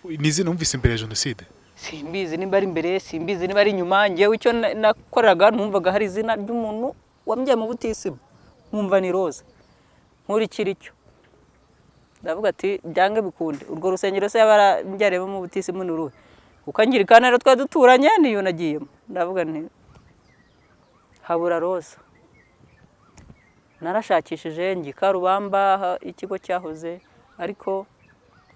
B: ni izina wumvise imbere ya jenoside?
A: Simbizi nimba ari imbere, simbizi niba ari inyuma. Ngewe icyo nakoraga, numvaga hari izina ry'umuntu wambyaye mu butisimu, nkumva ni Roza, nkurikira icyo. Ndavuga ati byange bikunde urwo rusengero se yaba yarambyariyemo mu butisimu ni uruhe? Kuko Angirikani rero twari duturanye, niyo nagiyemo. Ndavuga nti habura Roza. Narashakishije njya i Karubamba aho ikigo cyahoze, ariko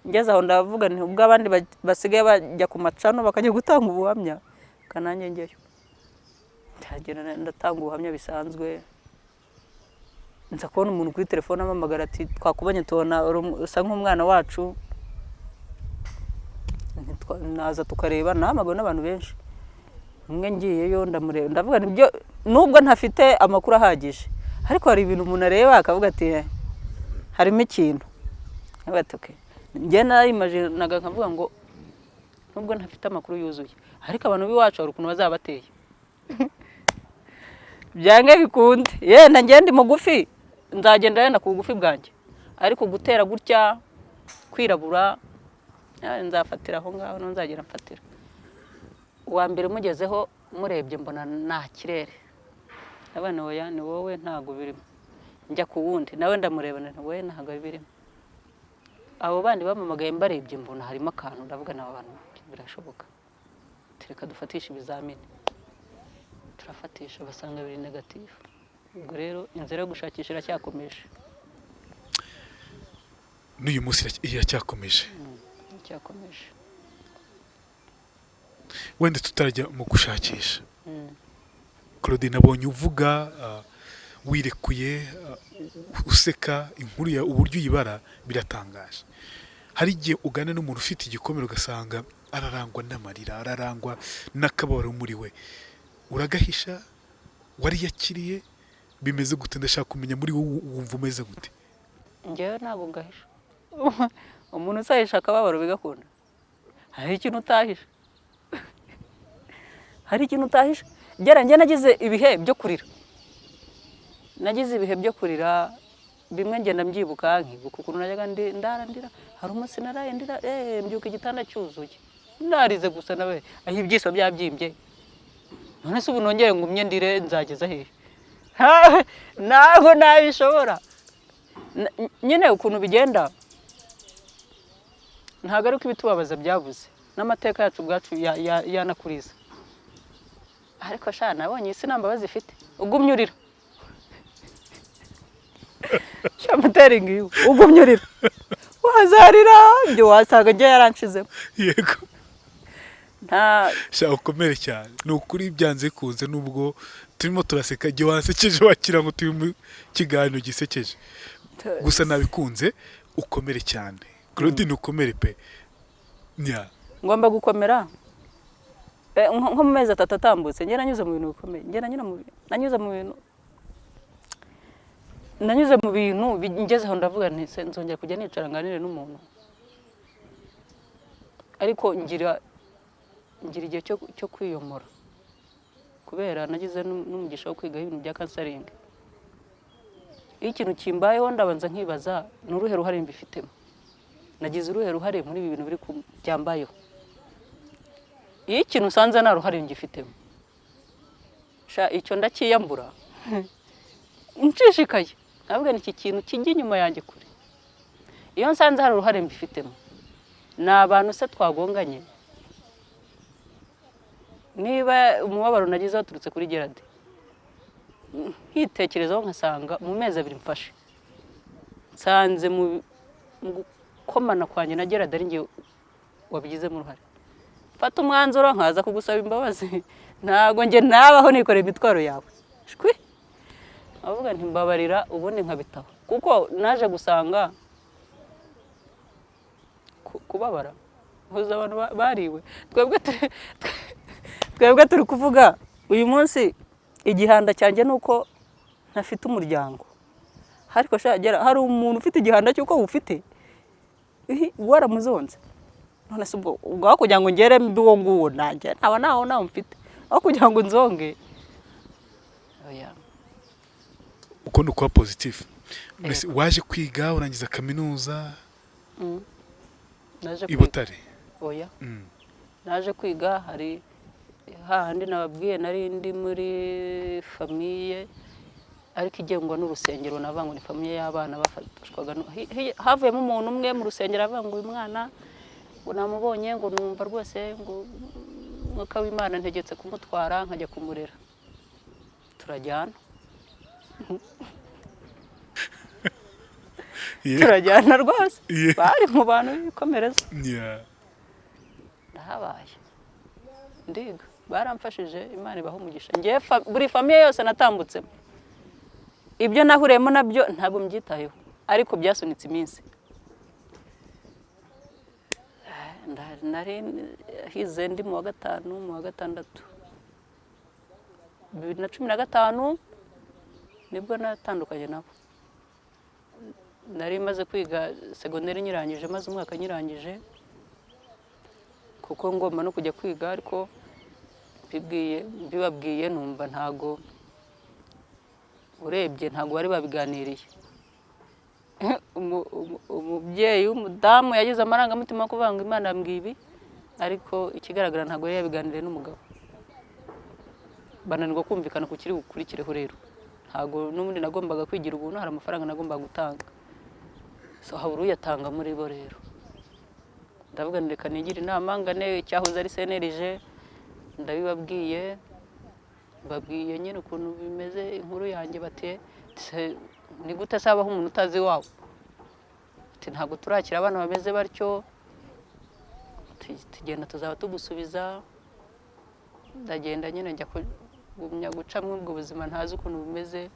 A: ngeze aho ndavuga nti ubwo abandi basigaye bajya ku macano bakajya gutanga ubuhamya, kananjye njyeyo. Ndagenda ndatanga ubuhamya bisanzwe. Nza kubona umuntu kuri telefone ampamagara ati twakubonye, tubona usa nk'umwana wacu. Naza tukareba. Nahamagawe n'abantu benshi. Umwe ngiyeyo ndamureba, ndavuga nti ibyo nubwo ntafite amakuru ahagije, ariko hari ibintu umuntu areba akavuga ati: "Eh, harimo ikintu." Ndavuga ati: "Okay." Njye narayimaginaga nkavuga ngo nubwo ntafite amakuru yuzuye, ariko abantu b'iwacu hari ukuntu bazaba bateye, byange bikunde. Yenda njye ndi mugufi, nzagenda yenda ku bugufi bwanjye, ariko gutera gutya, kwirabura, nzafatira aho ngaho nzagera mfatira. Uwa mbere mugezeho murebye mbona nta kirere. Abana: "Oya, ni wowe, ntabwo birimo." Njya ku wundi, nawe ndamureba, nti: "Wowe ntabwo birimo." Abo bandi bamamagaye mbarebye mbona harimo akantu. Ndavuga: "N'aba bantu birashoboka, reka dufatishe ibizamini." Turafatisha, basanga biri negative. Ubwo rero inzira yo gushakisha iracyakomeje.
B: N'uyu munsi iracyakomeje?
A: Iracyakomeje.
B: Wenda tutarajya mu gushakisha, Claudine, abonye uvuga wirekuye, useka inkuru ya uburyo uyibara biratangaje. Hari igihe ugana n'umuntu ufite igikomere, ugasanga ararangwa n'amarira, ararangwa n'akababaro muri we. Uragahisha? Wariyakiriye? Bimeze gute? Ndashaka kumenya muri wowe wumva umeze gute?
A: Njyewe ntabwo ngahisha. Umuntu uzahisha akababaro bigakunda? Hari ikintu utahisha, hari ikintu utahisha. Gera njye nagize ibihe byo kurira, nagize ibihe byo kurira. Bimwe ngenda mbyibuka, nkibuka ukuntu najyaga ndara ndira. Hari umunsi naraye ndira, mbyuka igitanda cyuzuye, narize gusa nawe aho ibyiso byabyimbye. None se ubu nongere ngumye ndire nzageza hehe? Ntabwo nabishobora. Nyine ukuntu bigenda, ntabwo ari uko ibitubabaza byabuze, n'amateka yacu ubwacu yanakuriza. Ariko sha, nabonye isi nta mbabazi ifite. Ugumye urira, sha, telling you, ugumye urira wazarira ibyo wasanga njye yaranshizemo. Nta
B: Sha, ukomere cyane, ni ukuri byanze bikunze. Nubwo turimo turaseka, igihe wansekeje wagira ngo turi mu kiganiro gisekeje gusa nabikunze. Ukomere cyane Claudine, ukomere pe. Nya.
A: Ngomba gukomera. Nko mu mezi 3 atambutse, njye nanyuze mu bintu bikomeye. Njye nanyuze mu bintu, nanyuze mu bintu ngezeho ndavuga nti: "Se nzongera kujya nicara nganire n'umuntu?" Ariko ngira igihe cyo kwiyomora, kubera nagize n'umugisha wo kwiga ibintu bya counseling. Iyo ikintu kimbayeho, ndabanza nkibaza: ni uruhe ruhare mbifitemo? Nagize uruhe ruhare muri ibi bintu biri byambayeho? Iyo ikintu usanze nta ruhare ngifitemo, sha, icyo ndacyiyambura nshishikaye, nkavuga ni iki kintu kijya inyuma yanjye kure. Iyo nsanze hari uruhare mbifitemo, ni abantu se twagonganye, niba umubabaro nagize waturutse kuri Gerard, nkitekerezaho nkasanga mu mezi 2 mfashe, nsanze mu gukomana kwanjye na Gerard ari njye wabigizemo uruhare, mfata umwanzuro nkaza kugusaba imbabazi. Ntabwo njye nabaho nikoreye imitwaro yawe, shwi. Avuga nti: "Mbabarira," ubundi nkabitaho, kuko naje gusanga kubabara huza abantu bariwe. Twebwe turi kuvuga uyu munsi, igihanda cyanjye ni uko ntafite umuryango, ariko sha, gera hari umuntu ufite igihanda cy'uko wufite. Ihi, waramuzonze. None se ubwo aho kugira ngo ngere mbi uwo nguwo, nanjye ntaba naho nawe mfite aho kugira ngo nzonge? Oya.
B: Uko ni ukuba positif. Mbese waje kwiga, urangiza kaminuza?
A: Naje
B: I
A: kwiga.
B: Butare?
A: Oya. Naje kwiga, hari hahandi nababwiye nari ndi muri famille ariko igengwa n'urusengero. Navuga ngo ni famille y'abana bafashwaga havuyemo umuntu umwe mu rusengero, avuga ngo: "Uyu mwana," ngo, "namubonye," ngo, "numva rwose," ngo, "Umwuka w'Imana ntegetse kumutwara nkajya kumurera." Turajyana. Turajyana rwose. Bari mu bantu b'ibikomereza. Ndahabaye, ndiga, baramfashije, Imana ibaha umugisha. Ngewe buri famille yose natambutsemo, ibyo nahuriyemo nabyo ntabwo mbyitayeho, ariko byasunitse iminsi. Nari hize ndi mu wa gatanu, mu wa gatandatu, 2015 nibwo natandukanye nabo. Nari maze kwiga segonderi nyirangije, maze umwaka nyirangije, kuko ngomba no kujya kwiga, ariko mbibabwiye numva ntago, urebye ntago bari babiganiriye. Umubyeyi w'umudamu yagize amarangamutima yo kuvuga ngo Imana yambwiye ibi, ariko ikigaragara ntabwo yari yabiganiriye n'umugabo, bananirwa kumvikana ku kiri bukurikireho. Rero ntabwo n'ubundi nagombaga kwigira ubuntu, hari amafaranga nagombaga gutanga, so habura uyatanga muri bo. Rero ndavuga nti reka nigire inama ngane icyahoze ari CNLG. Ndabibabwiye, mbabwiye nyine ukuntu bimeze, inkuru yanjye. Bati: "Se, ni gute se habaho umuntu utazi iwabo?" Ati: "Ntabwo turakira abana bameze batyo." Tugenda tuzaba tugusubiza. Ndagenda nyine, njya kugumya guca muri ubwo buzima ntazi ukuntu bumeze.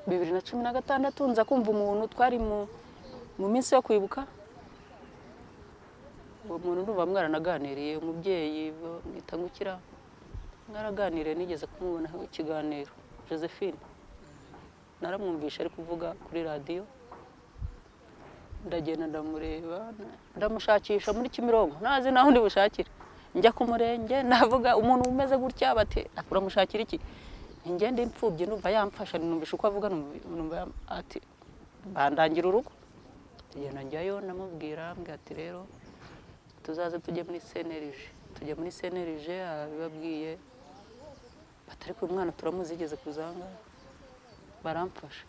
A: 2016 nza kumva umuntu twari mu minsi yo kwibuka. Uwo muntu ndumva mwaranaganiriye, umubyeyi mwita ngukira, mwaraganiriye, nigeze kumubonaho ikiganiro, Josephine. Naramwumvishe ari kuvuga kuri radiyo. Ndagenda ndamureba, ndamushakisha muri Kimironko, ntazi naho ndi bushakire. Njya ku murenge, ndavuga umuntu umeze gutya. Bati: "Uramushakira iki?" Ngende imfubyi, numva yamfasha, numvisha uko avuga, numva ati bandangira urugo. Tugenda njyayo, ndamubwira, ambwira ati: "Rero tuzaze tujye muri CNLG." Tujya muri CNLG, arabibabwiye. Bati: "Ariko uyu mwana turamuzi, yigeze kuza aha ngaha." Baramfasha,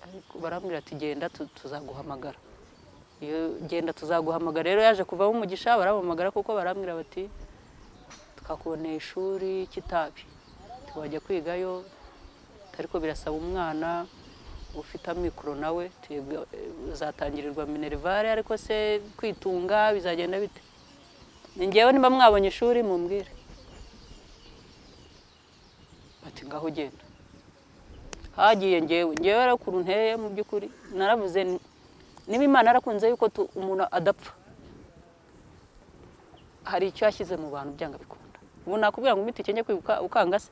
A: ariko barambwira ati: "Genda, tuzaguhamagara." Iyo genda tuzaguhamagara rero yaje kuvamo umugisha, barampamagara kuko barambwira bati: "Twakuboneye ishuri Kitabi, wajya kwigayo, ariko birasaba umwana ufite amikoro nawe, uzatangirirwa minerval, ariko se kwitunga bizagenda bite?" Ni njyewe, niba mwabonye ishuri mumbwire. Bati: "Ngaho ugenda." Hagiye njyewe. Njyewe rero ukuntu nteye, mu by'ukuri naravuze nti, niba Imana yarakunze yuko umuntu adapfa, hari icyo yashyize mu bantu byanga bikunda. Ubu nakubwira ngo imiti njye kwibuka ukanga se?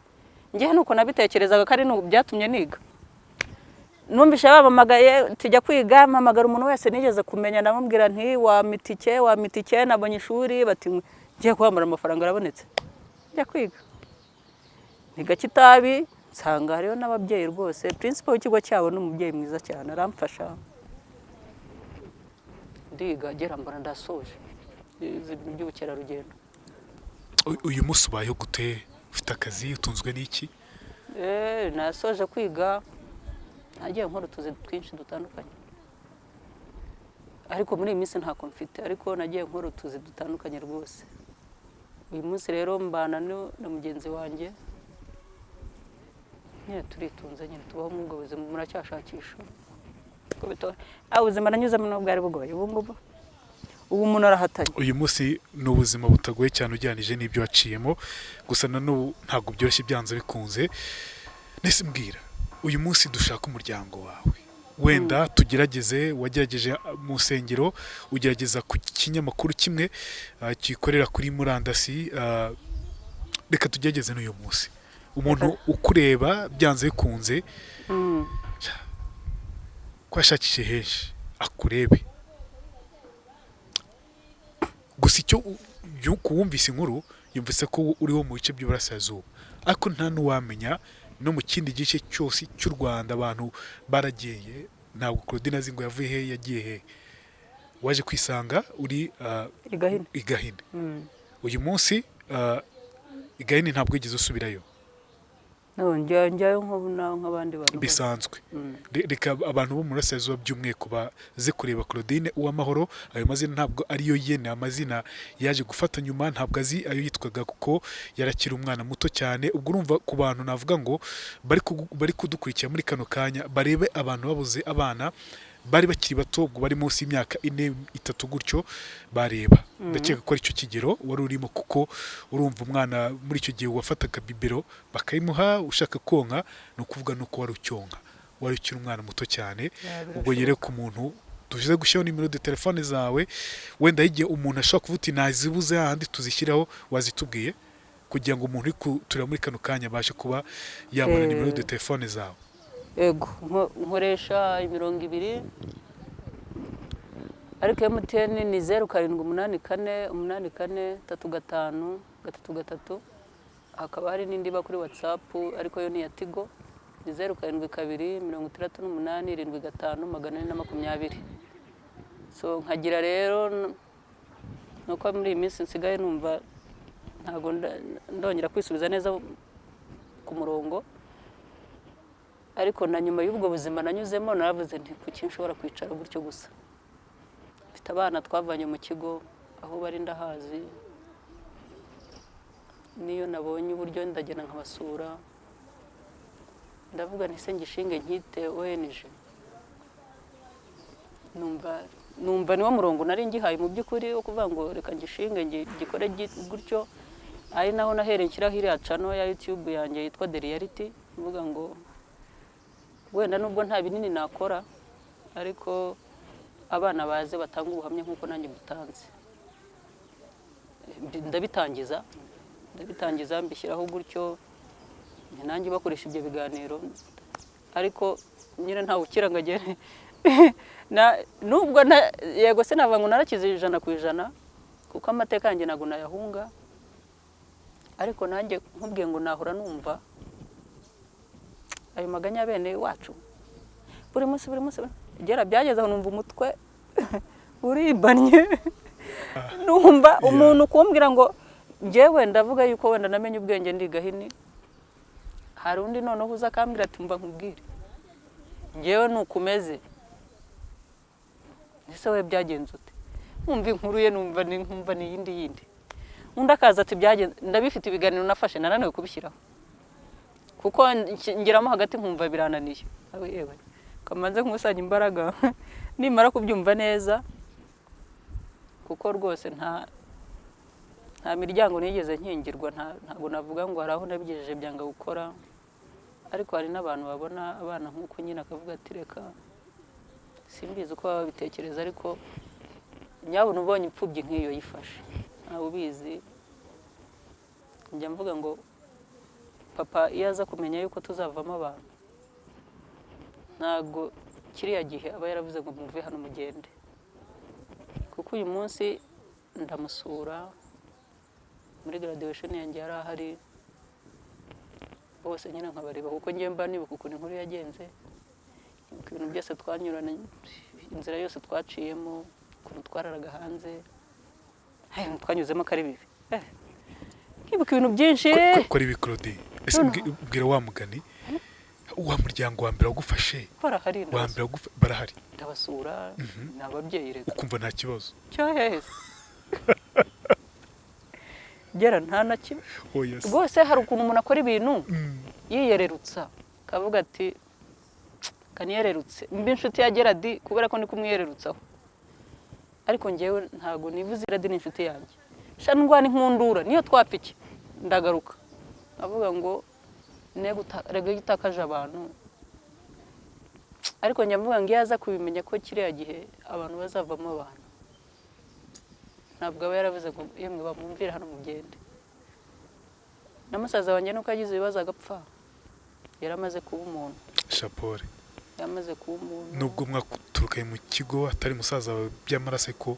A: Njyewe nuko nabitekerezaga, ko ari nuko byatumye niga. Numvishe bampamagaye tujya kwiga, mpamagara umuntu wese nigeze kumenya, ndamubwira nti: "Wa mitike, wa mitike, nabonye ishuri." Bati: "Ngiye kuhamara, amafaranga arabonetse." Njya kwiga, niga Kitabi, nsanga hariyo n'ababyeyi rwose. Principal w'ikigo cyabo ni umubyeyi mwiza cyane, aramfasha, ndiga, gera mbona ndasoje izi ibintu by'ubukerarugendo.
B: Uyu munsi ubayeho gute? Ufite akazi? Utunzwe n'iki?
A: Nasoje kwiga, nagiye nkora utuzi twinshi dutandukanye, ariko muri iyi minsi ntako mfite, ariko nagiye nkora utuzi dutandukanye rwose. Uyu munsi rero mbana na mugenzi wanjye nyine, turitunze nyine, tubaho muri ubwo buzima, muracyashakisha. Uko ubuzima nanyuzemo nubwo bwari bugoye, ubu ngubu ubu umuntu arahatanye.
B: Uyu munsi ni ubuzima butagoye cyane ugereranyije n'ibyo waciyemo, gusa na n'ubu ntabwo byoroshye byanze bikunze. Nese mbwira, uyu munsi dushaka umuryango wawe, wenda tugerageze. Wagerageje mu nsengero, ugerageza ku kinyamakuru kimwe gikorera kuri murandasi, reka tugerageze n'uyu munsi umuntu ukureba byanze bikunze ko yashakishije henshi akurebe. Gusa icyo kuwumvise inkuru, yumvise ko uriho mu bice by'uburasirazuba, ariko nta n'uwamenya no mu kindi gice cyose cy'u Rwanda abantu baragiye. Ntabwo Claudine azi ngo yavuye he, yagiye he. Waje kwisanga uri
A: I Gahini.
B: I Gahini. Uyu munsi i Gahini ntabwo wigeze usubirayo?
A: No, njyayo nk'abandi bantu bose.
B: Bisanzwe. Reka abantu bo mu burasirazuba by'umwihariko baze kureba Claudine Uwamahoro. Ayo mazina ntabwo ariyo ye, ni amazina yaje gufata nyuma, ntabwo azi ayo yitwaga kuko yarakiri umwana muto cyane. Ubwo urumva ku bantu navuga ngo bari kudukurikira muri kano kanya, barebe abantu babuze abana bari bakiri bato, ubwo bari munsi y'imyaka 4, 3 gutyo, bareba. Ndakeka ko aricyo kigero wari urimo, kuko urumva umwana muri icyo gihe wafataga bibero bakayimuha ushaka konka, ni ukuvuga nuko wari ucyonka, wari ukiri umwana muto cyane. Ubwo rero ku muntu Tuze gushyiraho nimero de telefone zawe, wenda igihe umuntu ashobora kuvuga uti nazibuze hahandi tuzishyiraho, wazitubwiye kugira ngo umuntu uri kutureba muri kano kanya abashe kuba yabona nimero de telefone zawe.
A: Yego, nkoresha imirongo ibiri, ariko MTN ni 0784843533. Hakaba hari n'indi iba kuri WhatsApp, ariko yo ni iya Tigo, ni 0726875420. So nkagira rero nuko muri iyi minsi nsigaye numva ntabwo ndongera kwisubiza neza ku murongo, ariko na nyuma y'ubwo buzima nanyuzemo naravuze nti kuki nshobora kwicara gutyo gusa? Mfite abana twavanye mu kigo, aho bari ndahazi, niyo nabonye uburyo ndagenda nkabasura. Ndavuga nti se ngishinge nkite ONG? Numva niwo murongo nari ngihaye mu by'ukuri wo kuvuga ngo reka ngishinge gikore gutyo. Ari naho nahereye nshyiraho iriya channel ya YouTube yanjye yitwa The Reality, mvuga ngo wenda nubwo nta binini nakora, ariko abana baze batanga ubuhamya nk'uko nanjye mbutanze. Ndabitangiza mbishyiraho gutyo, ni nanjye bakoresha ibyo biganiro, ariko nyine ntawe ukira ngo agere nubwo yego se navuga ngo narakize 100%, kuko amateka yanjye ntabwo nayahunga, ariko nanjye nkubwiye ngo nahora numva ayo maganya ya bene wacu buri munsi, buri munsi. Gera byageze aho numva umutwe uribannye, numva umuntu kumbwira ngo njyewe ndavuga yuko wenda namenye ubwenge ndi gahini. Hari undi noneho uza akambwira ati mva nkubwire, njyewe ni uko umeze, ese we byagenze ute? Nkumva inkuru ye, numva ni nkumva ni iyindi yindi. Undi akaza ati byagenze. Ndabifite ibiganiro nafashe, nananiwe kubishyiraho kuko ngeramo hagati nkumva birananiye. Awe yewe, kamanze nkusanya imbaraga nimara kubyumva neza, kuko rwose nta miryango nigeze nkingirwa, ntabwo navuga ngo hari aho nabigejeje byanga gukora. Ariko hari n'abantu babona abana nk'uko nyine akavuga ati reka, simbizi uko baba babitekereza, ariko nyabuna ubonye imfubyi nk'iyo yifashe ntawe ubizi. Njya mvuga ngo papa iyo aza kumenya yuko tuzavamo abantu, ntabwo kiriya gihe aba yaravuze ngo muve hano mugende, kuko uyu munsi ndamusura muri graduation yanjye yari ahari, bose nyine nkabareba, kuko ngiye mba nibuka ukuntu inkuru yagenze, nibuka ibintu byose twanyurana, inzira yose twaciyemo, ukuntu twararaga hanze, ibintu twanyuzemo ko ari bibi. Nkibuka ibintu byinshi.
B: Kora ibi, Claudine. Ese mbwira wa mugani wa muryango wa mbere wagufashe
A: Barahari.
B: wa
A: Ndabasura.
B: mbere barahari?
A: Ndabasura, ni ababyeyi reka.
B: Ukumva nta kibazo?
A: Cyaheze gera, nta na kimwe.
B: Oya se.
A: Rwose hari ukuntu umuntu akora ibintu yiyererutsa, akavuga ati kaniyererutse mba inshuti ya Gerard kubera ko ndi kumwiyererutsaho, ariko ngewe ntabwo nivuze Gerard ni inshuti yanjye sha, ndwana inkundura niyo twapfa iki ndagaruka avuga ngo rega iyo utakaje abantu. Ariko njya mvuga ngo iyo aza kubimenya ko kiriya gihe abantu bazavamo abantu, ntabwo aba yaravuze ngo yemwe bamwumvire hano mugende. Na musaza wanjye nuko yagize ibibazo agapfa, yari amaze kuba umuntu.
B: Shapore.
A: Yamaze kuba umuntu.
B: Nubwo mwaturukanye mu kigo atari musaza wawe by'amaraso, ariko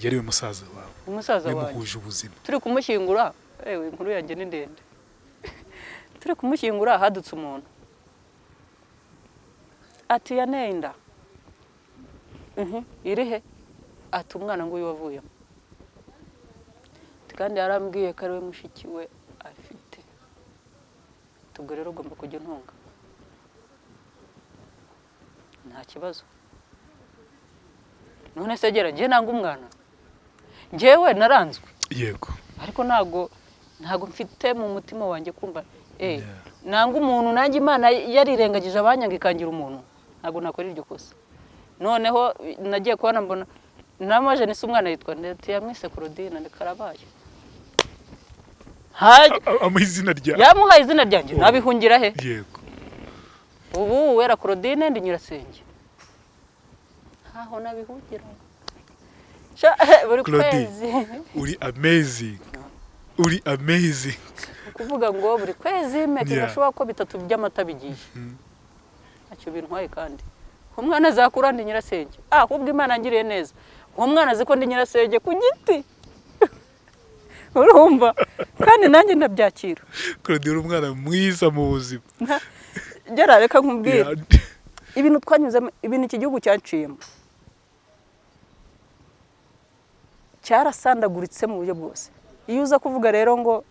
B: yari we musaza wawe.
A: Ni musaza wanjye.
B: Muhuje ubuzima.
A: Turi kumushyingura, ewe inkuru yanjye ni ndende, turi kumushyingura hadutse umuntu ati yaneye inda. Iri he? Ati umwana nguyu wavuyemo. Ati kandi yarambwiye ko ari we mushiki we afite. Ati ubwo rero ugomba kujya untunga, nta kibazo. None se gera njye nanga umwana? Njyewe naranzwe. Ariko ntabwo mfite mu mutima wanjye kumva nanga umuntu. Nanjye Imana yarirengagije abanyanga ikangira umuntu, ntabwo nakora iryo kosa. Noneho nagiye kubona mbona namaje nise umwana yitwa ndetse yamwise Claudine, ni karabaye.
B: Amuha izina rya
A: Yamuhaye izina ryanjye.
B: Oh.
A: Nabihungira he? Ubu Uwera Claudine, ndi nyirasenge. Ntaho nabihungira. Sha, buri
B: Claudine.
A: kwezi.
B: Uri amazing, uri amazing.
A: Ni ukuvuga ngo buri kwezi meke gashoboka ko bitatu by'amata bigiye, ntacyo bintwaye. Kandi umwana azakura ndi nyirasenge. Ah, ahubwo Imana yangiriye neza, uwo mwana azi ko ndi nyirasenge ku giti, urumva? Kandi nanjye ndabyakira.
B: Claudine, uri umwana mwiza mu buzima.
A: Gera, reka nkubwire ibintu twanyuzemo, ibintu iki gihugu cyaciyemo, cyarasandaguritse mu buryo bwose. Iyo uza kuvuga rero ngo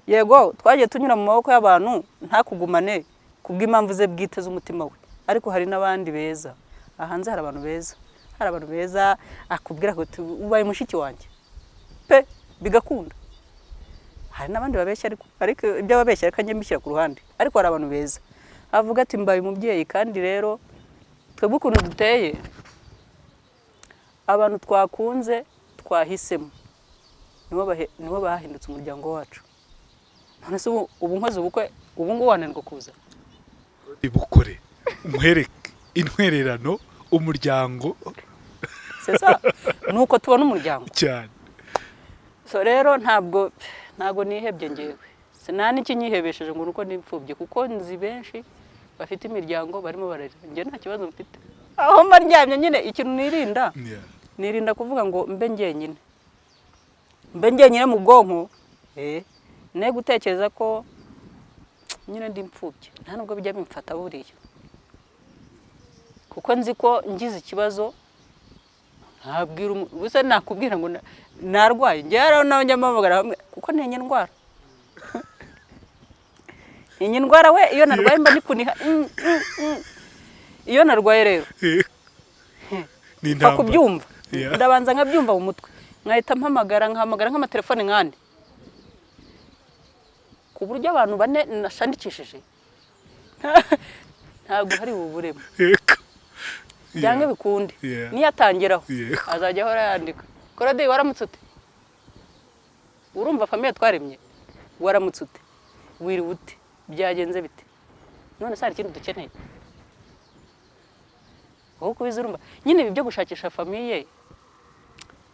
A: yego twagiye tunyura mu maboko y'abantu, ntakugumane kubw'impamvu ze bwite z'umutima we, ariko hari n'abandi beza aha hanze, hari abantu beza, hari abantu beza akubwira ngo ubaye mushiki wanjye pe, bigakunda. Hari n'abandi babeshya, ariko ibyo ababeshya reka njye mbishyira ku ruhande. Ariko hari abantu beza avuga ati mbaye umubyeyi. Kandi rero twebwe ukuntu duteye, abantu twakunze, twahisemo, nibo bahindutse umuryango wacu. None se ubu nkoze ubukwe ubu ngubu, wananirwa kuza?
B: Bukore, nkwereke intwererano, umuryango.
A: C'est ça, nuko tubona umuryango.
B: Cyane.
A: So rero ntabwo nihebye ngewe, sinta n'ikinyihebesheje ngo nuko n'imfubyi, kuko nzi benshi bafite imiryango barimo bararira. Njye nta kibazo mfite aho mba ndyamye nyine. Ikintu nirinda, nirinda kuvuga ngo mbe njyenyine, mbe njyenyine mu bwonko, ne gutekereza ko nyine ndi imfubyi. Nta nubwo bijya bimfata buriya, kuko nzi ko ngize ikibazo ntabwira ubusa nakubwira ngo narwaye. Njyewe rero nawe njya mpamagara bamwe, kuko ntinya indwara, ntinya indwara we. Iyo narwaye mba ndi kuniha. Iyo narwaye rero
B: Ni
A: mpfa
B: intambara.
A: kubyumva. Ndabanza nkabyumva mu mutwe, nkahita mpamagara, nkahamagara nk'amatelefone nk'ane, ku buryo abantu bane nashandikishije ntabwo hari buburemo. Byange bikunde. Niyo atangiraho azajya ahora yandika: "Claude, waramutse ute?" Urumva famille twaremye: "Waramutse ute? Wiriwe ute? Byagenze bite? None se hari ikindi dukeneye?" Wowe kubizi, urumva nyine ibi byo gushakisha famille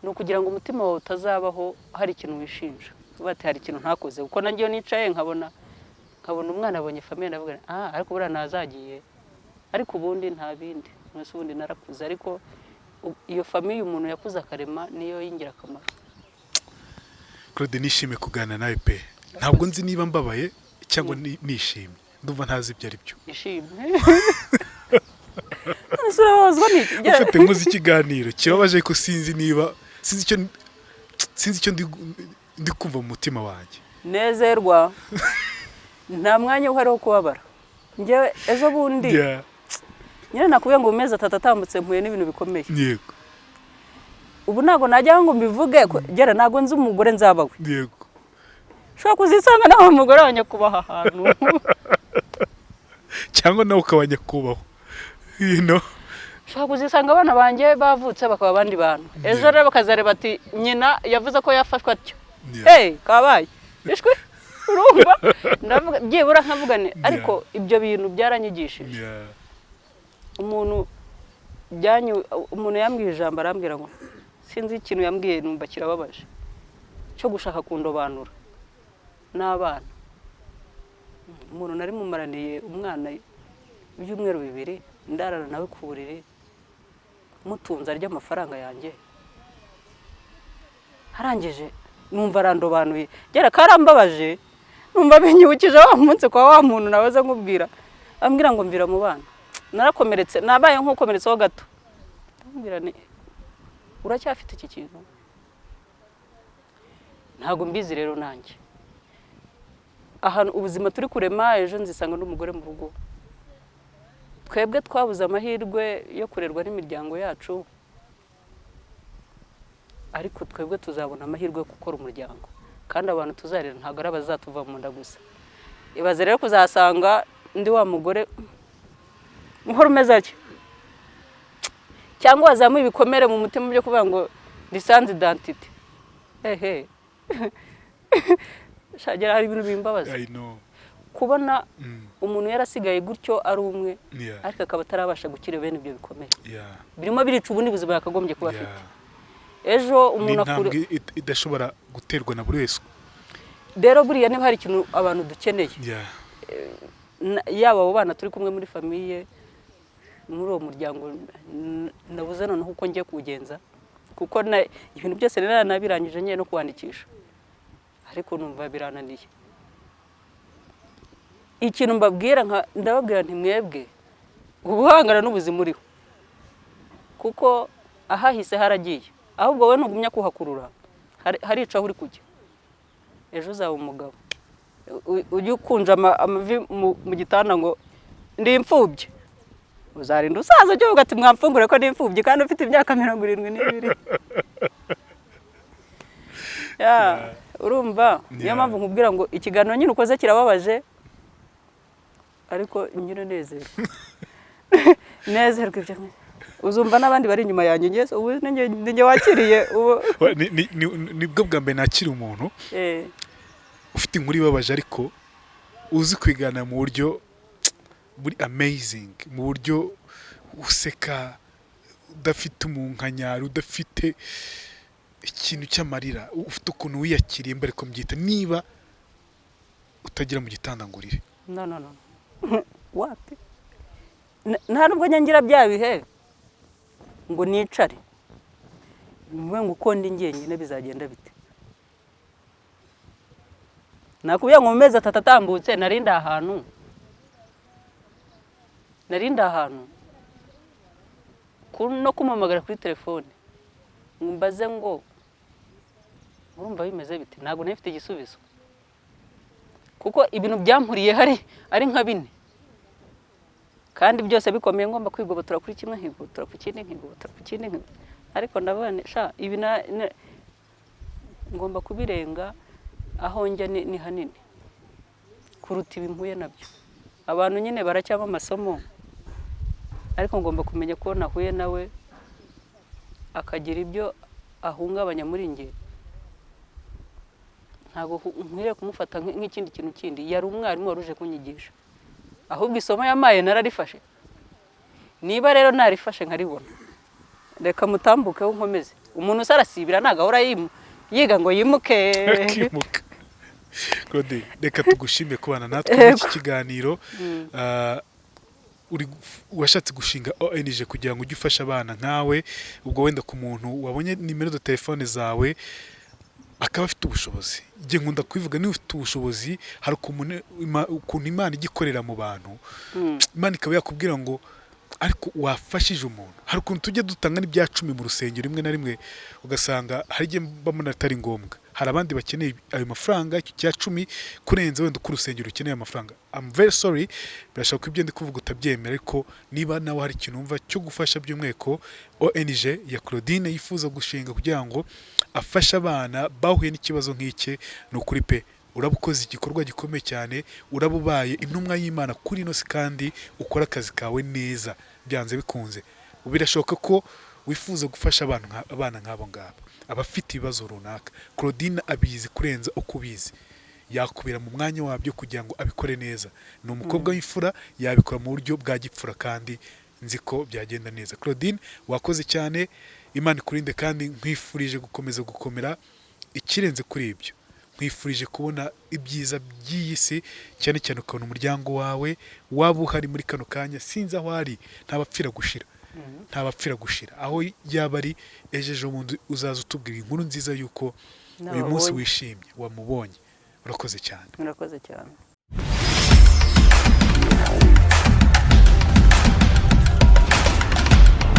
A: ni ukugira ngo umutima wawe utazabaho hari ikintu wishinja, uvuga ati hari ikintu ntakoze. Kuko nanjye iyo nicaye nkabona umwana abonye famille, ndavuga nti, "Ah, ariko buriya nazagiye." Ariko ubundi nta bindi. None ubundi narakuze, ariko iyo famille umuntu yakuze akarema niyo y'ingirakamaro.
B: Claude, nishimiye kuganira nawe pe. Ntabwo nzi niba mbabaye cyangwa nishimye, ndumva ntazi ibyo ari byo.
A: Ishimwe. None se urababazwa n'iki?
B: Ufite nkoze ikiganiro kibabaje ko sinzi niba sinzi icyo ndi kumva mu mutima wanjye.
A: Nezerwa, nta mwanya uhari wo kubabara. Njyewe ejo bundi nyine nakubwiye ngo mu mezi 3 atambutse mpuye n'ibintu bikomeye. Ubu ntabwo najya ngo mbivuge gera, ntabwo nzi umugore nzaba we. Ushobora kuzisanga nawe umugore wa nyakubahwa ahantu.
B: Cyangwa nawe ukaba nyakubahwa.
A: Ushobora kuzisanga abana banjye bavutse bakaba abandi bantu, ejo rero bakazareba ati nyina yavuze ko yafashwe atyo. Hey, kabaye ishwi. Urumva, ndavuga byibura nkavuga nti ariko ibyo bintu byaranyigishije. Umuntu byanyu, umuntu yambwiye ijambo, arambwira ngo sinzi ikintu yambwiye, numva kirababaje, cyo gushaka kundobanura n'abana. Umuntu nari mumaraniye umwana ibyumweru 2, ndarana nawe ku buriri, mutunze, arya amafaranga yanjye, arangije numva arandobanuye. Gera, karambabaje, numva binyibukije wa munsi kwa wa muntu nawe aza nkubwira, ambwira ngo mvira mu bana. Narakomeretse, nabaye nk'ukomeretseho gato. Ndamubwira nti uracyafite iki kintu? Ntabwo mbizi rero nanjye ahantu ubuzima turi kurema. Ejo nzisanga n'umugore mu rugo. Twebwe twabuze amahirwe yo kurerwa n'imiryango yacu, ariko twebwe tuzabona amahirwe yo gukora umuryango, kandi abantu tuzarera ntabwo ari abazatuva mu nda gusa. Ibaze rero kuzasanga ndi wa mugore uhora umeze atyo, cyangwa wazamuye ibikomere mu mutima byo kuvuga ngo ndi sans identité. Ehe, shagera, hari ibintu bimbabaza.
B: I know.
A: Kubona umuntu yarasigaye gutyo ari umwe, ariko akaba atarabasha gukira bene ibyo bikomere, birimo birica ubundi buzima yakagombye kuba afite ejo.
B: Ni
A: Umuntu akura
B: intambwe idashobora guterwa na buri wese.
A: Rero buriya niba hari ikintu abantu dukeneye, yaba abo bana turi kumwe muri famille, muri uwo muryango, nabuze noneho uko ngiye kuwugenza, kuko ibintu byose nari nabirangije, ngiye no kuwandikisha, ariko numva birananiye. Ikintu mbabwira, nka ndababwira nti: "Mwebwe ubuhangana n'ubuzima uriho, kuko ahahise haragiye, ahubwo wowe ntugumya kuhakurura, harica aho uri kujya. Ejo uzaba umugabo, ujye ukunja amavi mu gitanda ngo ndi imfubyi, uzarinda usaza ujye uvuga ati: 'Mwamfungure ko ndi imfubyi,' kandi ufite imyaka 72." Ya, urumva niyo mpamvu nkubwira ngo ikiganiro nyine ukoze kirababaje, ariko nyine nezerwa, nezerwa ibyo uzumva n'abandi bari inyuma yanjye. Njye ubu ni njye wakiriye ubu.
B: Nibwo bwa mbere nakira umuntu ufite inkuru ibabaje, ariko uzi kwigana mu buryo buri amazing, mu buryo useka, udafite umunkanyari, udafite ikintu cy'amarira, ufite ukuntu wiyakiriye. Mbere ko mbyita, niba utagira mu gitanda ngo urire?
A: No, no, no, wapi. Nta nubwo njya ngira bya bihe ngo nicare mvuge ngo uko ndi njyenyine bizagenda bite. Nakubwiye ngo mu mezi 3 atambutse nari ndi ahantu no kumpamagara kuri telefone ngo mbaze ngo urumva bimeze bite, ntabwo nari mfite igisubizo, kuko ibintu byampuriye hari ari nka bine kandi byose bikomeye, ngomba kwigobotora kuri kimwe, nkigobotora ku kindi, nkigobotora ku kindi, ariko ndavuga nti: "Sha, ibi ngomba kubirenga, aho njya ni hanini kuruta ibi mpuye nabyo." Abantu nyine baracyamo amasomo, ariko ngomba kumenya ko nahuye nawe akagira ibyo ahungabanya muri njye, ntabwo nkwiriye kumufata nk'ikindi kintu kindi. Yari umwarimu wari uje kunyigisha, ahubwo isomo yamaye nararifashe. Niba rero narifashe nkaribona, reka mutambukeho nkomeze. Umuntu usarasibira ntabwo ahora yiga ngo yimuke.
B: Akimuka. Claude, reka tugushime kubana natwe muri iki kiganiro. Uri washatse gushinga ONG kugira ngo ujye ufasha abana nkawe. Ubwo wenda ku muntu wabonye nimero za telefone zawe akaba afite ubushobozi, igihe nkunda kubivuga, niba ufite ubushobozi, hari ukuntu Imana ijya ikorera mu bantu, Imana ikaba yakubwira ngo ariko wafashije umuntu. Hari ukuntu tujya dutanga n'ibya cumi mu rusengero, rimwe na rimwe ugasanga hari igihe mbona atari ngombwa, hari abandi bakeneye ayo mafaranga, icyo cya cumi, kurenza wenda uko urusengero rukeneye amafaranga. I'm very sorry, birashoboka ko ibyo ndi kuvuga utabyemera, ariko niba nawe hari ikintu wumva cyo gufasha, by'umwihariko ONG ya Claudine yifuza gushinga kugira ngo afashe abana bahuye n'ikibazo nk'iki, ni ukuri pe, uraba ukoze igikorwa gikomeye cyane, uraba ubaye intumwa y'Imana kuri ino si, kandi ukora akazi kawe neza byanze bikunze. Birashoboka ko wifuza gufasha abantu abana nk'abo ngabo, abafite ibibazo runaka. Claudine abizi kurenza uko ubizi, yakubera mu mwanya wabyo kugira ngo abikore neza. Ni umukobwa w'imfura, yabikora mu buryo bwa gipfura kandi nzi ko byagenda neza. Claudine, wakoze cyane, Imana ikurinde, kandi nkwifurije gukomeza gukomera. Ikirenze kuri ibyo, nkwifurije kubona ibyiza by'iyi si, cyane cyane ukabona umuryango wawe waba uhari muri kano kanya. Sinzi aho ari, ntabapfira gushira, ntabapfira gushira. Aho yaba ari, ejo ejo bundi uzaza utubwira inkuru nziza y'uko uyu munsi
A: Nababonye.
B: wishimye wamubonye. Urakoze cyane.
A: Murakoze cyane.